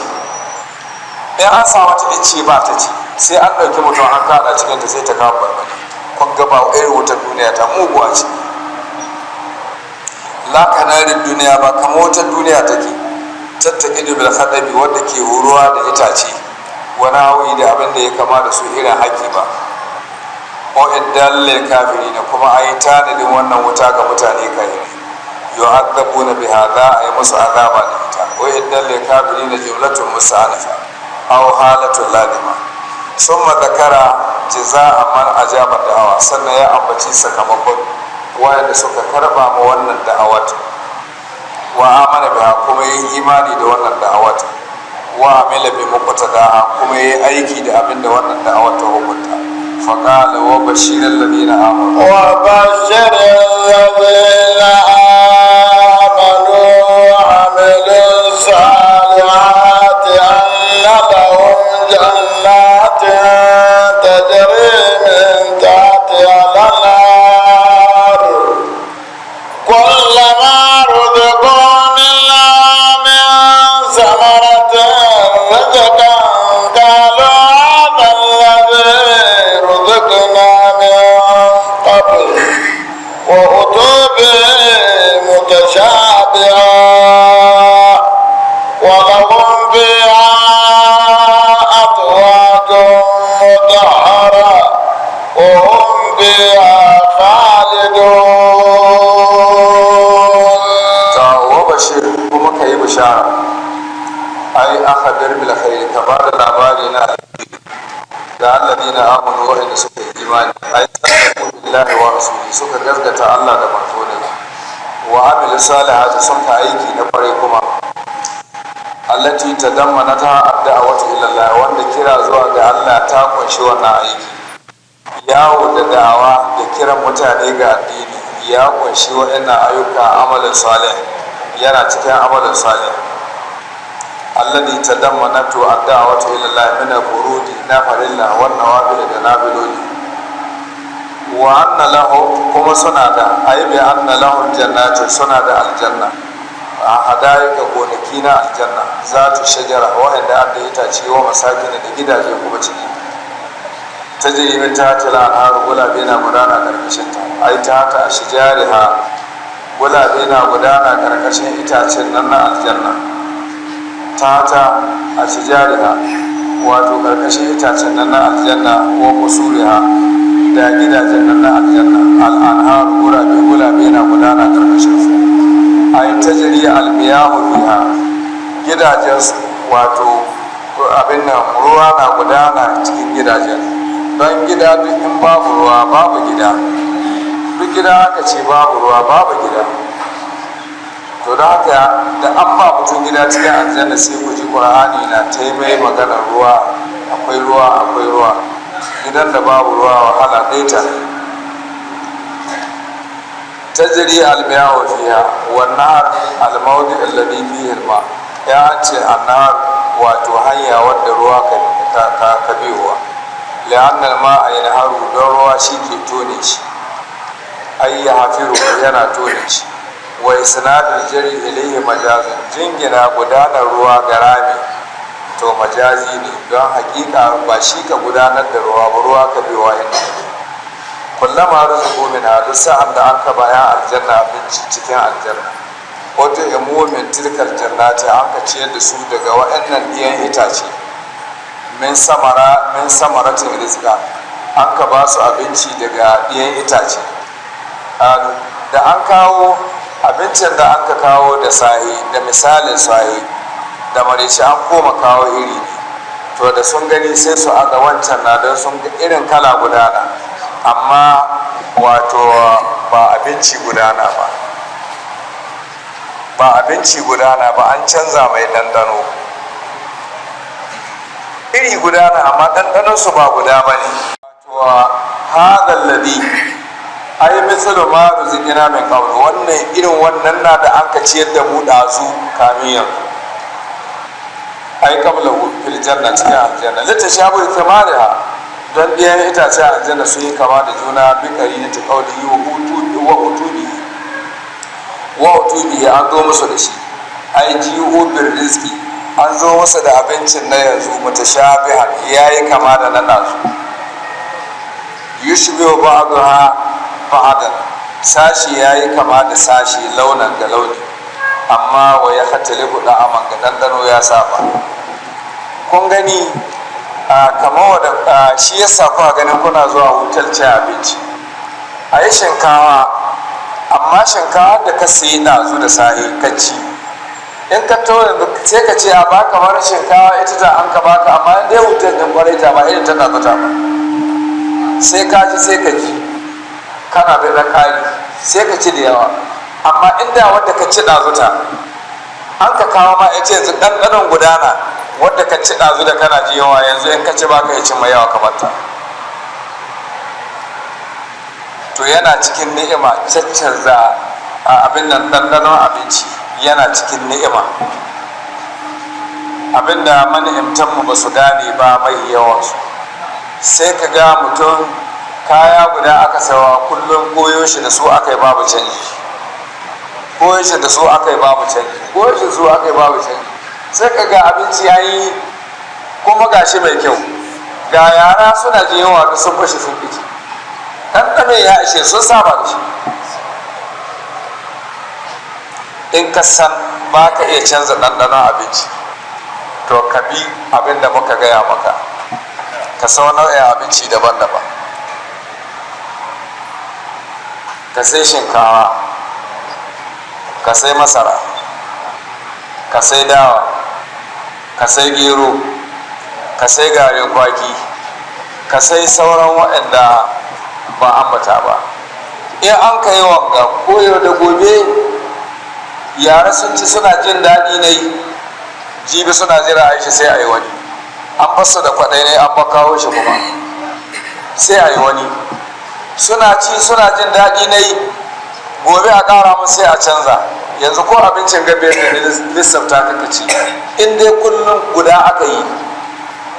In an sa mata ice ba ta ci, sai an ɗauki mutum an kada cikin ta sai ta kama barbali. Kun ga ba irin wutar duniya ta, muguwa ce. La La kanarin duniya ba kamar wata duniya take tattake bil khadabi wanda ke huruwa da itace wani hawi da abin da ya kama da su irin haki ba. O iddal lil kafirin, kuma ayi tanadin wannan wuta ga mutane kafirai, yu'adzabuna biha, za a yi musu azaba da ita. Wa iddal lil kafirin jumlatun musa'anifa aw halatun ladima. Summa zakara jaza'a man ajaba da'awa, sannan ya ambaci sakamakon wayanda suka karba ma wannan da'awat, wa amana biha, kuma yi imani da wannan da'awat, wa amila bi muqtadaha, kuma yi aiki da abin da wannan da'awat ta hukunta. Faqala wa bashiral ladina amanu. وبشر الذين آمنوا وعملوا الصالحات أن لهم جنات تجري من تحتها الأنهار، كلما رزقوا منها من ثمرة رزقا قالوا هذا الذي رزقنا من قبل وأتوا به متشابها، ولهم فيها أزواج مطهرة وهم فيها خالدون. Ta wa bashir, kuma ka yi bishara, ai akhbir bil khair, ka ba da labari na alheri ga alladina amanu, wa'anda suka yi imani, ai sadaku billahi wa rasuli, suka gaskata Allah da manzo ne, wa amilu salihati, sun ka aiki na kwarai kuma, allati tadammanata ad-da'watu ila Allah, wanda kira zuwa ga Allah ta kunshi wannan aiki. Yawo da da'awa da kiran mutane ga addini ya kunshi waɗannan ayyuka, amalin salih yana cikin amalin salih. Alladhi tadammanatu ad-da'watu ila Allah min al-furudi, na farilla, wan nawafil, da nafiloli. Wa anna lahum, kuma suna da, ay bi anna lahum jannati, suna da aljanna, a hadayika, gonaki na aljanna, zatu shajara, wa'anda adda itace, wa masakin, da gidaje kuma ciki, tajri min tahtiha al-anhar, gulabe na gudana karkashin ta, ai ta ta ashjariha, gulabe na gudana karkashin itacen nan na aljanna, ta ta ashjariha, wato karkashin itacen nan na aljanna, wa qusuriha, da gidajen nan na aljanna, al-anhar, gulabe, gulabe na gudana karkashin su, ai tajri al-miyahu fiha, gidajen su, wato abin nan, ruwa na gudana cikin gidajen. Don gida duk in babu ruwa babu gida, duk gida aka ce babu ruwa babu gida. To da haka da an ba mutum gida cikin aljanna, sai ku ji Qur'ani na ta yi mai maganar ruwa, akwai ruwa, akwai ruwa. Gidan da babu ruwa wahala ɗaya ta. Tajri almiyahu fiha, wan nahar almawdi alladhi fihi alma. Ya an ce annahar, wato hanya wadda ruwa ka biyowa, li'anna alma'a yanharu, don ruwa shi ke tone shi, ay ya hafiru, yana tone shi. Wa isnadul jari ilayhi majazun, jingina gudanar ruwa ga rami to majazi ne, don hakika ba shi ka gudanar da ruwa ba, ruwa ka biyowa inda. Kullama ruzuqu minha, duk sa'an da aka bayan aljanna abinci cikin aljanna, wata imu min tilkal jannati, an ka ciyar da su daga waɗannan ɗiyan itace, min samara, min samaratin rizqa, an ka ba su abinci daga ɗiyan itace. Alu, da an kawo abincin da an ka kawo da sahi, da misalin sahi da maraice, an koma kawo iri ne, to da sun gani sai su aga wancan na, don sun ga irin kala gudana, amma wato ba abinci gudana ba, ba abinci gudana ba, an canza mai ɗanɗano. Iri gudana amma ɗanɗanon su ba guda ba ne. Wato hadha alladhi, ai mithlu ma ruziqina min qabl, wannan irin wannan na da an ka ciyar da mu ɗazu kamin yanzu, ai qabla fil janna, cikin aljanna, litashabu thamariha, don ɗiyan itace aljanna sun yi kama da juna, bi qarinati qawlihi wa utubi, wa utubi, wa utubi, an zo musu da shi, ai ji'u bir rizqi, an zo musu da abincin na yanzu, mutashabihan, yayi kama da na ɗazu, yushbihu ba'daha ba'dan. Sashi ya yi kama da sashi launan ga launi, amma wa ya hatalifu da'aman, ga ɗanɗano ya saba. Kun gani a kamar wadda shi ya sa kuka ganin kuna zuwa hotel cin abinci, a yi shinkawa, amma shinkawa da ka sayi ɗazu da sahi ka ci, in ka to yanzu sai ka ce a baka wani shinkawa, ita ta an ka baka, amma in dai hotel ɗin kwarai ta ba irin ta ɗazu ta ba, sai ka ci sai ka ji kana bai da ƙari, sai ka ci da yawa. Amma inda wadda ka ci ɗazu ta an ka kawo ma ita yanzu, ɗanɗanon gudana wadda ka ci ɗazu da kana ji yawa, yanzu in ka ci ba ka yi cin mai yawa kamar ta. To yana cikin ni'ima caccanza a abin nan, ɗanɗanon abinci yana cikin ni'ima, abinda mani'imtanmu ba su gane ba mai yawansu. Sai ka ga mutum kaya guda aka sawa kullum, koyo shi da su aka yi babu canji, koyo shi da su aka yi babu canji, koyo shi da su aka yi babu canji. Sai ka ga abinci ya yi kuma gashi mai kyau, ga yara suna jin yunwa, duk sun fashe sun kici, ɗanɗano ya ishe sun saba da shi. In ka san ba ka iya canza ɗanɗanon abinci, to ka bi abin da muka gaya maka, ka sau nau'in abinci daban-daban. Ka sai shinkawa, ka sai masara, ka sai dawa, ka sai gero, ka sai garin kwaki, ka sai sauran waɗanda ba ambata ba. In an ka yi wanga koyo da gobe, yara sun ci suna jin daɗi ne, jibi suna jira aisha sai a yi wani. An basu da kwaɗai ne, an ba kawo shi kuma sai a yi wani. Suna ci suna jin daɗi ne, gobe a ƙara mun sai a canza. Yanzu ko abincin gabe da lissafta kaka ci, in dai kullum guda aka yi,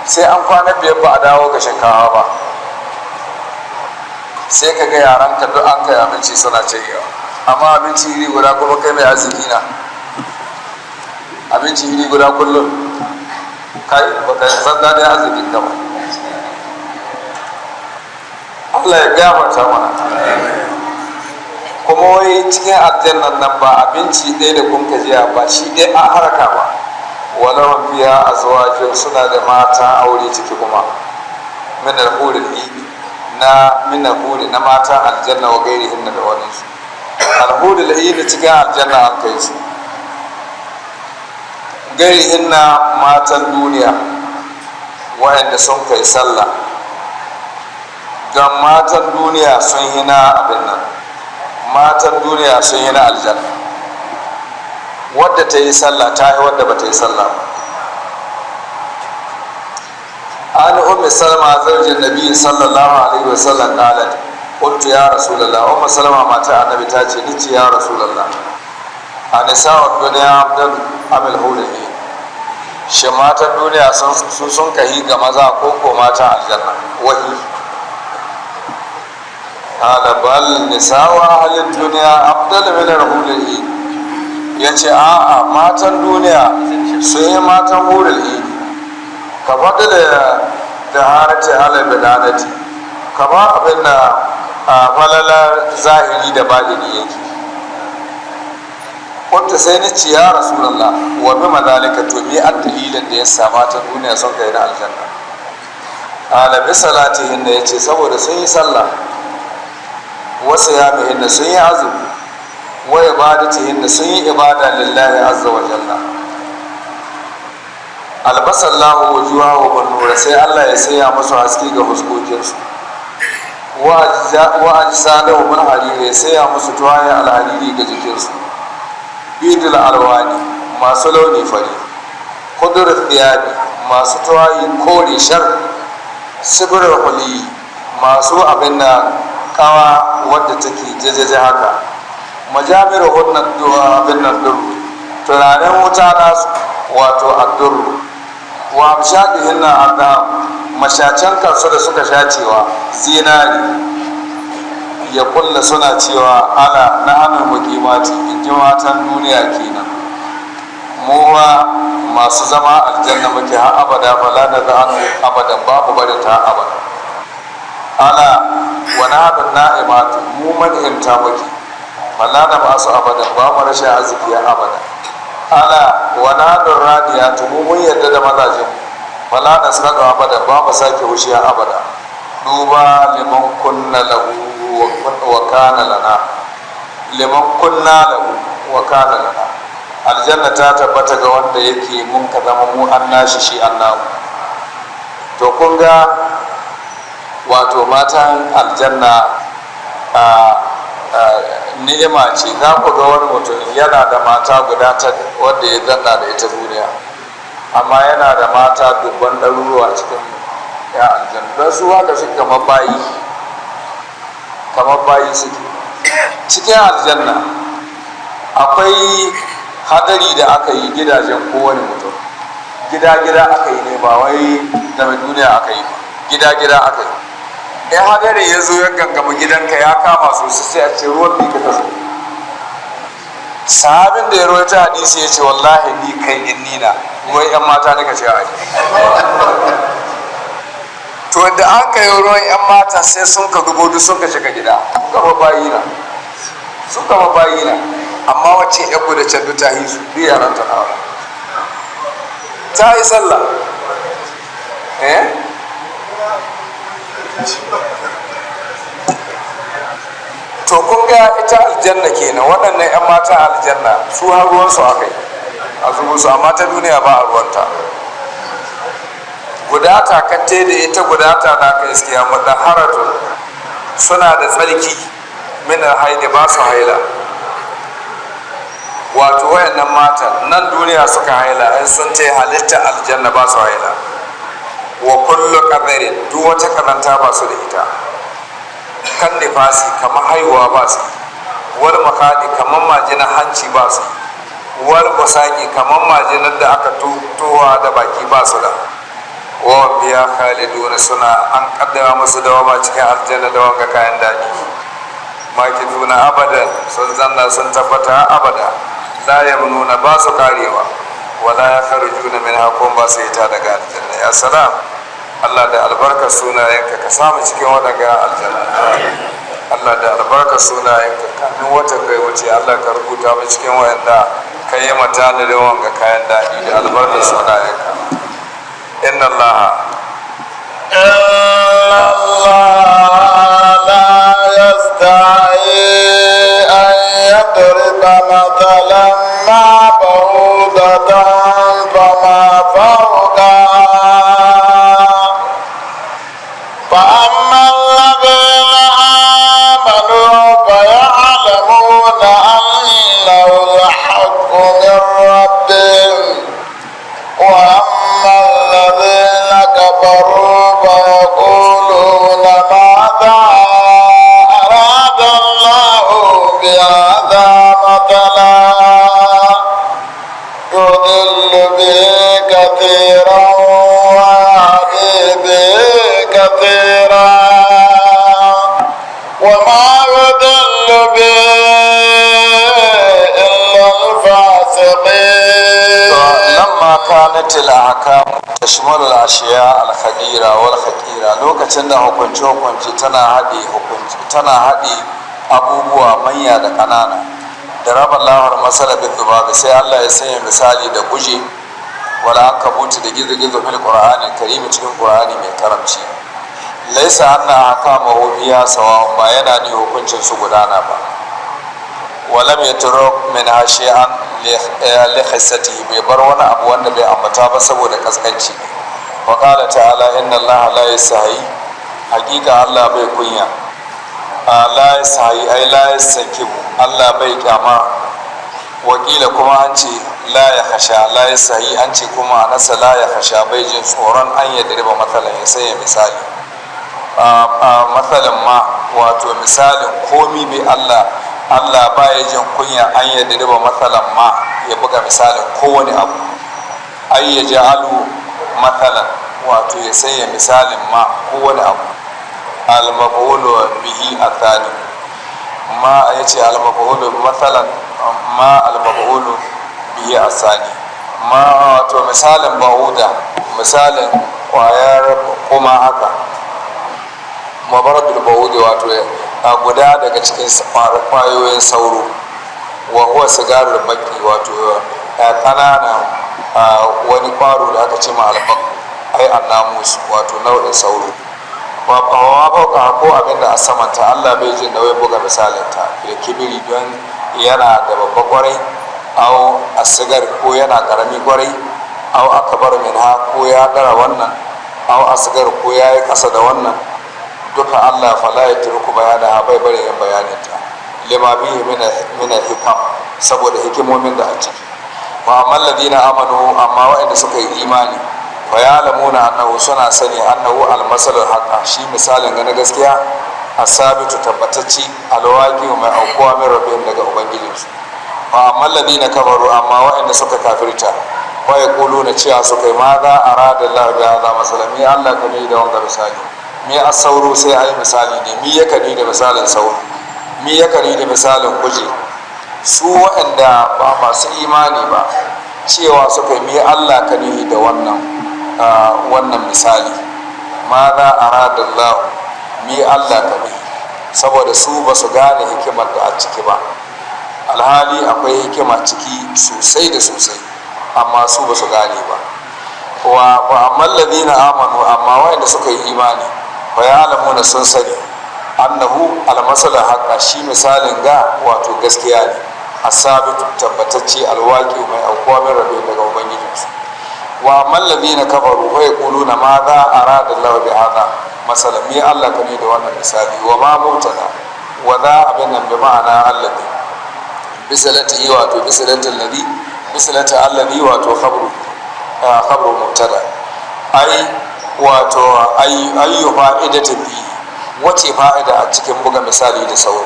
sai an kwana 5 ba a dawo ga shinkawa ba. Sai ka ga yaran ka duk an kai abinci suna cinyewa. Amma abinci iri guda kuma, kai mai arziki na abinci iri guda kullum, kai baka san daɗin arzikin ka ba. Allah ya gafarta mana. Kuma wai cikin aljannan nan ba abinci ɗaya da kun jiya ba shi ɗaya an haraka ba. Walahum fiha azwajun, suna da mata aure ciki kuma, min al-huril na min al na mata aljanna wa gairihin da wani su al-huril aini cikin aljanna an kai su, gairihin na matan duniya wayanda sun kai sallah. Don matan duniya sun yi na abin nan, matan duniya sun yi na aljanna. Wadda ta yi sallah ta yi wadda ba ta yi sallah ba. An Ummi Salma zaujin Nabi sallallahu alaihi wasallam qalat: qultu ya Rasulullah. Ummu Salma mata Annabi ta ce, ni ce ya Rasulullah, anisa'u dunya abdul amil hurri? Shi matan duniya sun sun kahi ga maza ko ko matan aljanna wahi? Qala: bal nisa'u ahli dunya afdal min al-hurri. Yace a'a, matan duniya sun yi matan hurul ini ka faɗi da harati ala bidanati, kama abin da a falalar zahiri da baɗini yake. Kunta, sai ni ce, ya Rasulallah, wa bi madalika? To mi an dalilin da ya sa matan duniya sun kai na aljanna? Ala bi salatihin, da yace saboda sun yi sallah, wasu ya mihinna, sun yi azumi, wa ibadatihin, sun yi ibada lillahi azza wa jalla. Albasallahu wujuhahu bin nura, sai Allah ya sanya musu haske ga fuskokinsu. Wa ajsadahu min hariri, ya sanya musu tuwaye alhariri ga jikinsu. Bidul alwani, masu launi fari, kudur thiyabi, masu tuwaye kore shar, sibirar huli, masu abin da kawa wadda take jajaja haka, majamiru hunnan abin nan duru, turaren wuta nasu wato adduru, wa amshaqihin na adda, mashacen kansu da suka shacewa zinari. Ya kulla suna cewa ala na hannun mukimati, in ji matan duniya kenan, muwa masu zama aljanna muke har abada, fala na da hannu abadan, babu barin ta abada. Ala wa nahnu na'imatu, mu man'imta muke, wala na ba su abadan, ba mu rashin arziki abada. Ala wa nahnu radiyatu, mu mun yarda da mazajin mu, wala nasnadu abadan, ba mu sake wushiya abada. Duba liman kunna lahu wa kana lana, liman kunna lahu wa kana lana. Aljanna ta tabbata ga wanda yake mun ka zama mu an nashi, shi an namu. To kun ga wato matan aljanna a ni'ima ce. Za ku ga wani mutum yana da mata guda ta wanda ya zanna da ita duniya, amma yana da mata dubban ɗaruruwa cikin ya aljanna. Don su haka suke, kamar bayi, kamar bayi suke cikin aljanna. Akwai hadari da aka yi gidajen kowane mutum, gida-gida aka yi ne, ba wai da mai duniya aka yi ba, gida-gida aka yi. In hadari ya zo ya gangama gidanka ya kama sosai, sai a ce, "Ruwan bi ka zo?" Sahabin da ya rawaita hadisi ya ce, "Wallahi ni kai in nina ruwan yan mata ne ka ce ai." To da an kai ruwan yan mata, sai sun ka zubo duk sun ka shiga gida, gaba bayi na sun gaba bayi na. Amma wacce ya da can ta yi su duk yaran ta nawa ta yi sallah, eh. To kun ga ita aljanna kenan. Waɗannan 'yan mata aljanna su har ruwansu aka yi a zubo su, amma ta duniya ba a ruwanta. Gudata katte da ita gudata na ka iskiya haratun, suna da tsarki min haidi, ba su haila. Wato wayannan matan nan duniya suka haila, in sun ce halitta aljanna ba su haila. Wa kullu qadarin, duk wata karanta ba su da ita, kan nifasi, kamar haihuwa ba su, wal makadi, kamar majinan hanci ba su, wal musaki, kamar majinan da aka towa da baki ba su da. Wa biya khaliduna, suna an kaddara musu dawama cikin aljanna da wanga kayan daɗi. Makiduna abadan, sun zanna sun tabbata abada. La yamnuna, ba su karewa, wala ya kharujuna min hakun, ba su hita daga aljanna. Ya salam! Allah, da albarkar sunayenka ka samu cikin waɗanga aljanna. Allah, da albarkar sunayenka, kamin wata kai wuce, Allah ka rubuta mu cikin wayanda ka yi mata da wanga kayan daɗi, da albarkar sunayenka. Inna Allah إن الله لا يستحيي أن يضرب مثلا ما بعوضة فما فوقها، فأما الذين آمنوا فيعلمون أنه الحق من ربهم، وأما الذين كفروا فيقولون ماذا أراد الله بهذا مثلا، يضل به كثيرا ويهدي به كثيرا، وما يضل به إلا الفاسقين. Lamma kanat al-ahkam tashmalu al-ashiya al-khadira wal khakira, lokacin da hukunci hukunci tana haɗe hukunci, tana haɗe abubuwa manya da ƙanana, da raba lahar masala bin zubabi, sai Allah ya sanya misali da guje, wala ankabuti, da gizo gizo, fil qur'ani karimi, cikin qur'ani mai karamci. Laisa anna ahkamahu biya sawa'un, ba yana ne hukuncin su gudana ba. Walam yatruk min shay'an li khissati, bai bar wani abu wanda bai ambata ba saboda kaskanci. Wa qala ta'ala: "Inna allaha la yastahi", hakika Allah bai kunya. La yastahi ay la yastakibu, Allah bai kyama. Wakila kuma an ce la ya khasha, la yastahi an ce kuma anasa la ya khasha, bai jin tsoron an ya diriba matsalan, ya sanya misali matsalan ma, wato misalin komi bai Allah. Allah ba ya jin kunya an ya diriba matsalan ma, ya buga misalin kowane abu, ai ya ja'alu matsalan, wato ya sanya misalin ma kowane abu. Al-maf'ulu bihi athani ma, yace al-maf'ulu matsalan ma, al-maf'ulu bihi asani ma, wato misalin ba'uda, misalin kwayar kuma haka. Mabaradul bawudi, wato guda daga cikin kwayoyin sauro. Wa huwa sigarul baki, wato kananan wani kwaro da aka ce ma albak, ai annamus, wato nau'in sauro. Wa fauka, ko abin da a samanta, Allah bai jin nauyin buga misalin ta da kibiri, don yana da babba kwarai, au asigar, ko yana karami kwarai, au akbar minha, ko ya dara wannan, au asgar, ko ya yi kasa da wannan duka. Allah fala ya turku bayana, bai bare yin bayanin ta, lima bihi min hikam, saboda hikimomin da a ciki. Wa amma alladhina amanu, amma waɗanda suka yi imani, fa ya'lamuna annahu, suna sani, annahu almasalul haqa, shi misalin ga na gaskiya, asabitu, tabbatacci, alwaqi, mai aukuwa, min rabbihim, daga ubangijinsu. Wa amma alladhina kafaru, amma waɗanda suka kafirta, wa yaquluna, cewa suka yi, ma za arada Allah bi hadha masalan, mi Allah kame da wanga misali? Mi asauro sai ayi misali ne? Mi ya kani da misalin sauro? Mi ya kani da misalin kuje? Su waɗanda ba masu imani ba, cewa suka yi, Allah ka nihi da wannan misali? Ma za a radallahu, mi Allah ka nihi? Saboda su ba su gane hikimar da a ciki ba, alhali akwai hikima ciki sosai da sosai, amma su ba su gane ba. Wa amma alladhina amanu, amma waɗanda suka yi imani, fa ya'lamuna, sun sani, annahu almasala haqqa, shi misalin ga wato gaskiya ne, asabitu, tabbatacce, alwaqi, mai aukuwa, min rabbi, daga ubangijinsu. Wa amman ladina kafaru fa yaquluna ma za arada Allah bi hada masalan, mi Allah kane da wannan misali? Wa ma mubtada wa za abin nan bi ma'ana alladhi bisalati, wato bisalati alladhi, bisalati alladhi, wato khabru mubtada, ai wato ayyu fa'idatin fi, wace fa'ida a cikin buga misali da sauro?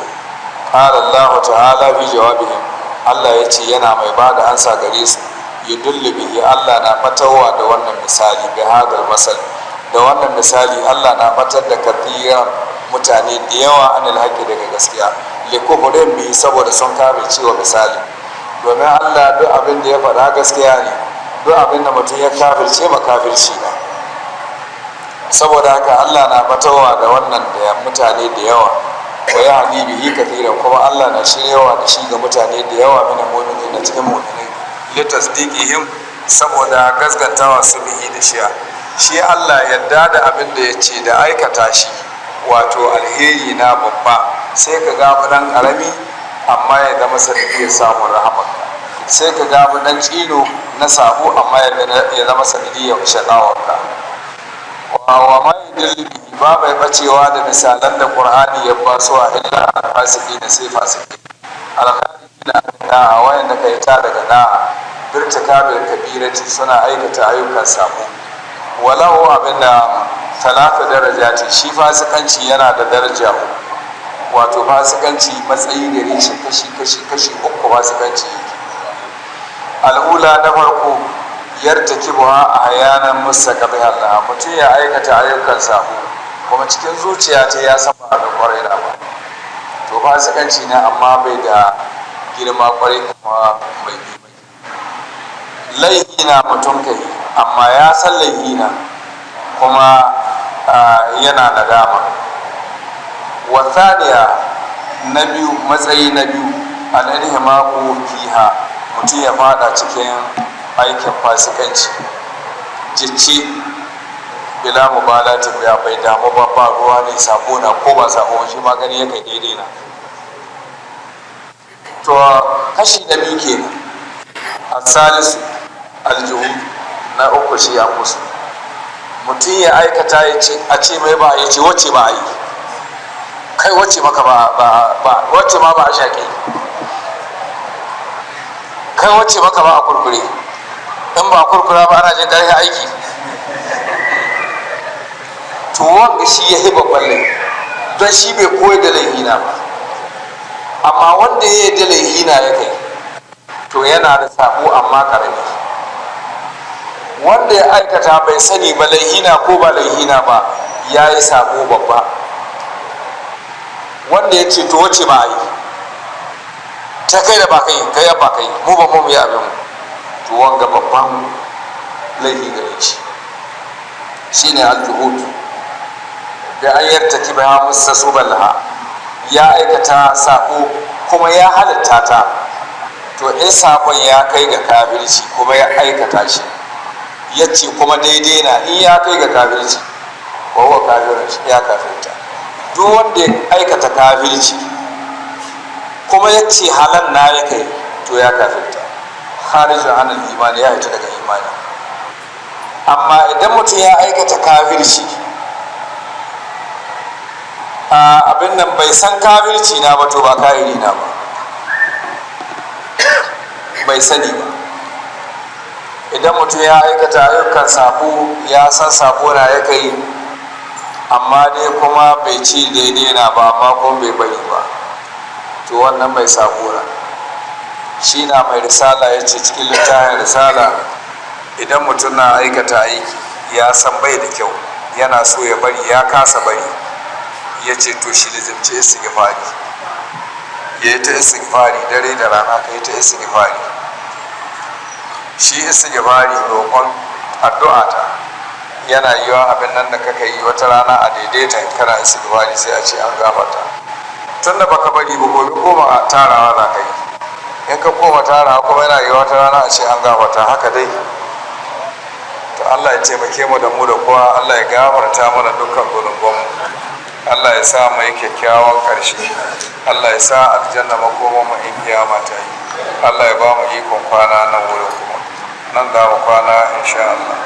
Qala Allah ta'ala fi jawabihim, Allah ya ce yana mai ba da ansa gare su, yudullu bihi, Allah na fatawa da wannan misali, bi hadal masal, da wannan misali Allah na fatar da kathiran, mutane da yawa, anil haqqi, daga gaskiya, li kufrin bi, saboda sun kame cewa misali. Domin Allah duk abin da ya faɗa gaskiya ne, duk abin da mutum ya kafirce ma kafirci na. Saboda haka Allah na fatawa da wannan da mutane da yawa, wa ya hadi bihi kathiran, kuma Allah na shiryawa da shi ga mutane da yawa, mina mu'mini, na cikin mu'minai, li tasdiqihim, saboda gaskantawa su, bihi, da shiya. Shi Allah yadda da abin da ya ce da aikata shi, wato alheri na babba. Sai ka ga dan karami amma ya zama sanadiyar samun rahamarka, sai ka ga dan tsino na sabo amma ya zama sanadiyar shakawarka. Wa ma yudillu bihi, ba mai bacewa da misalan da Qur'ani ya ba su a illa fasiki da sai fasiki, alkhairi da'a, wayanda kai ta daga da'a, birtikabil kabirati, suna aikata ayyukan sabo. Walau abinda talata darajati, shi fasikanci yana da daraja uku, wato fasikanci matsayi gare shi kashi kashi kashi uku fasikanci yake. Al'ula, na farko, yartakibuha a hayanan mustaqbil Allah, mutum ya aikata ayyukan sabo kuma cikin zuciya ta ya san ba da kwarai da ba, to fasikanci ne, amma bai da girma kwarai kuma mai bi mai laihi na mutum kai, amma ya san laihi na kuma yana nadama. Wasaniya, na biyu, matsayi na biyu, al'inhimaku fiha, mutum ya fada cikin aikin fasikanci jicce, bila mubalatin, ya bai damu ba, ba ruwa ne, sabo na ko ba sabo, shi ma gani ya kai daidai na. To kashi na biyu kenan. Asalisu aljuhu, na uku, shi ya musu mutum ya aikata ya ce a ce mai ba, ya ce wacce ba a yi, kai wacce maka ba ba wacce ma ba a shaƙe, kai wacce maka ba a kurkure, in ba kurkura ba ana jin ƙarfin aiki. To wanga shi ya babban laifi, don shi bai koyar da laihina ba. Amma wanda ya yarda laihina ya kai, to yana da sabo amma karami. Wanda ya aikata bai sani ba laihina ko ba laihina ba, ya yi sabo babba. Wanda ya ce to wace ba a yi ta kai da ba kai kai ba kai mu ba mu yi abin mu, to wanga babban laifi gare shi, shine al-juhud. Bi an yartaki ba mustasuban laha, ya aikata sako kuma ya halatta ta. To in sakon ya kai ga kafirci kuma ya aikata shi, ya ce kuma daidai na, in ya kai ga kafirci, wawa kafirin, ya kafirta. Duk wanda ya aikata kafirci kuma ya ce halal na ya kai, to ya kafirta, kharijun anil imani, ya fita daga imani. Amma idan mutum ya aikata kafirci, a abin nan bai san kafirci na ba, to ba kahiri na ba, bai sani ba. Idan mutum ya aikata ayyukan sabo, ya san sabo na ya kai, amma dai kuma bai ci daidai na ba, amma kuma bai bari ba, to wannan mai sabo na. Shi na mai risala ya ce cikin littafin risala, idan mutum na aikata aiki, ya san bai da kyau, yana so ya bari, ya kasa bari, ya ce to shi lizimci istighfari, ya yi ta istighfari dare da rana, ka yi ta istighfari. Shi istighfari roƙon addu'a ta yana yiwa abin nan da kaka yi wata rana a daidaita kana istighfari, sai a ce an gafarta. Tun da baka bari ba, gobe koma tarawa za ka yi. In ka koma tarawa kuma, yana yiwa wata rana a ce an gafarta. Haka dai. To Allah ya taimake mu da mu da kowa, Allah ya gafarta mana dukkan zunubanmu, Allah ya sa mu yi kyakkyawan ƙarshe, Allah ya sa aljanna makoma mu in kiyama ta yi. Allah ya ba mu ikon kwana nan wurin, kuma nan za mu kwana insha Allah.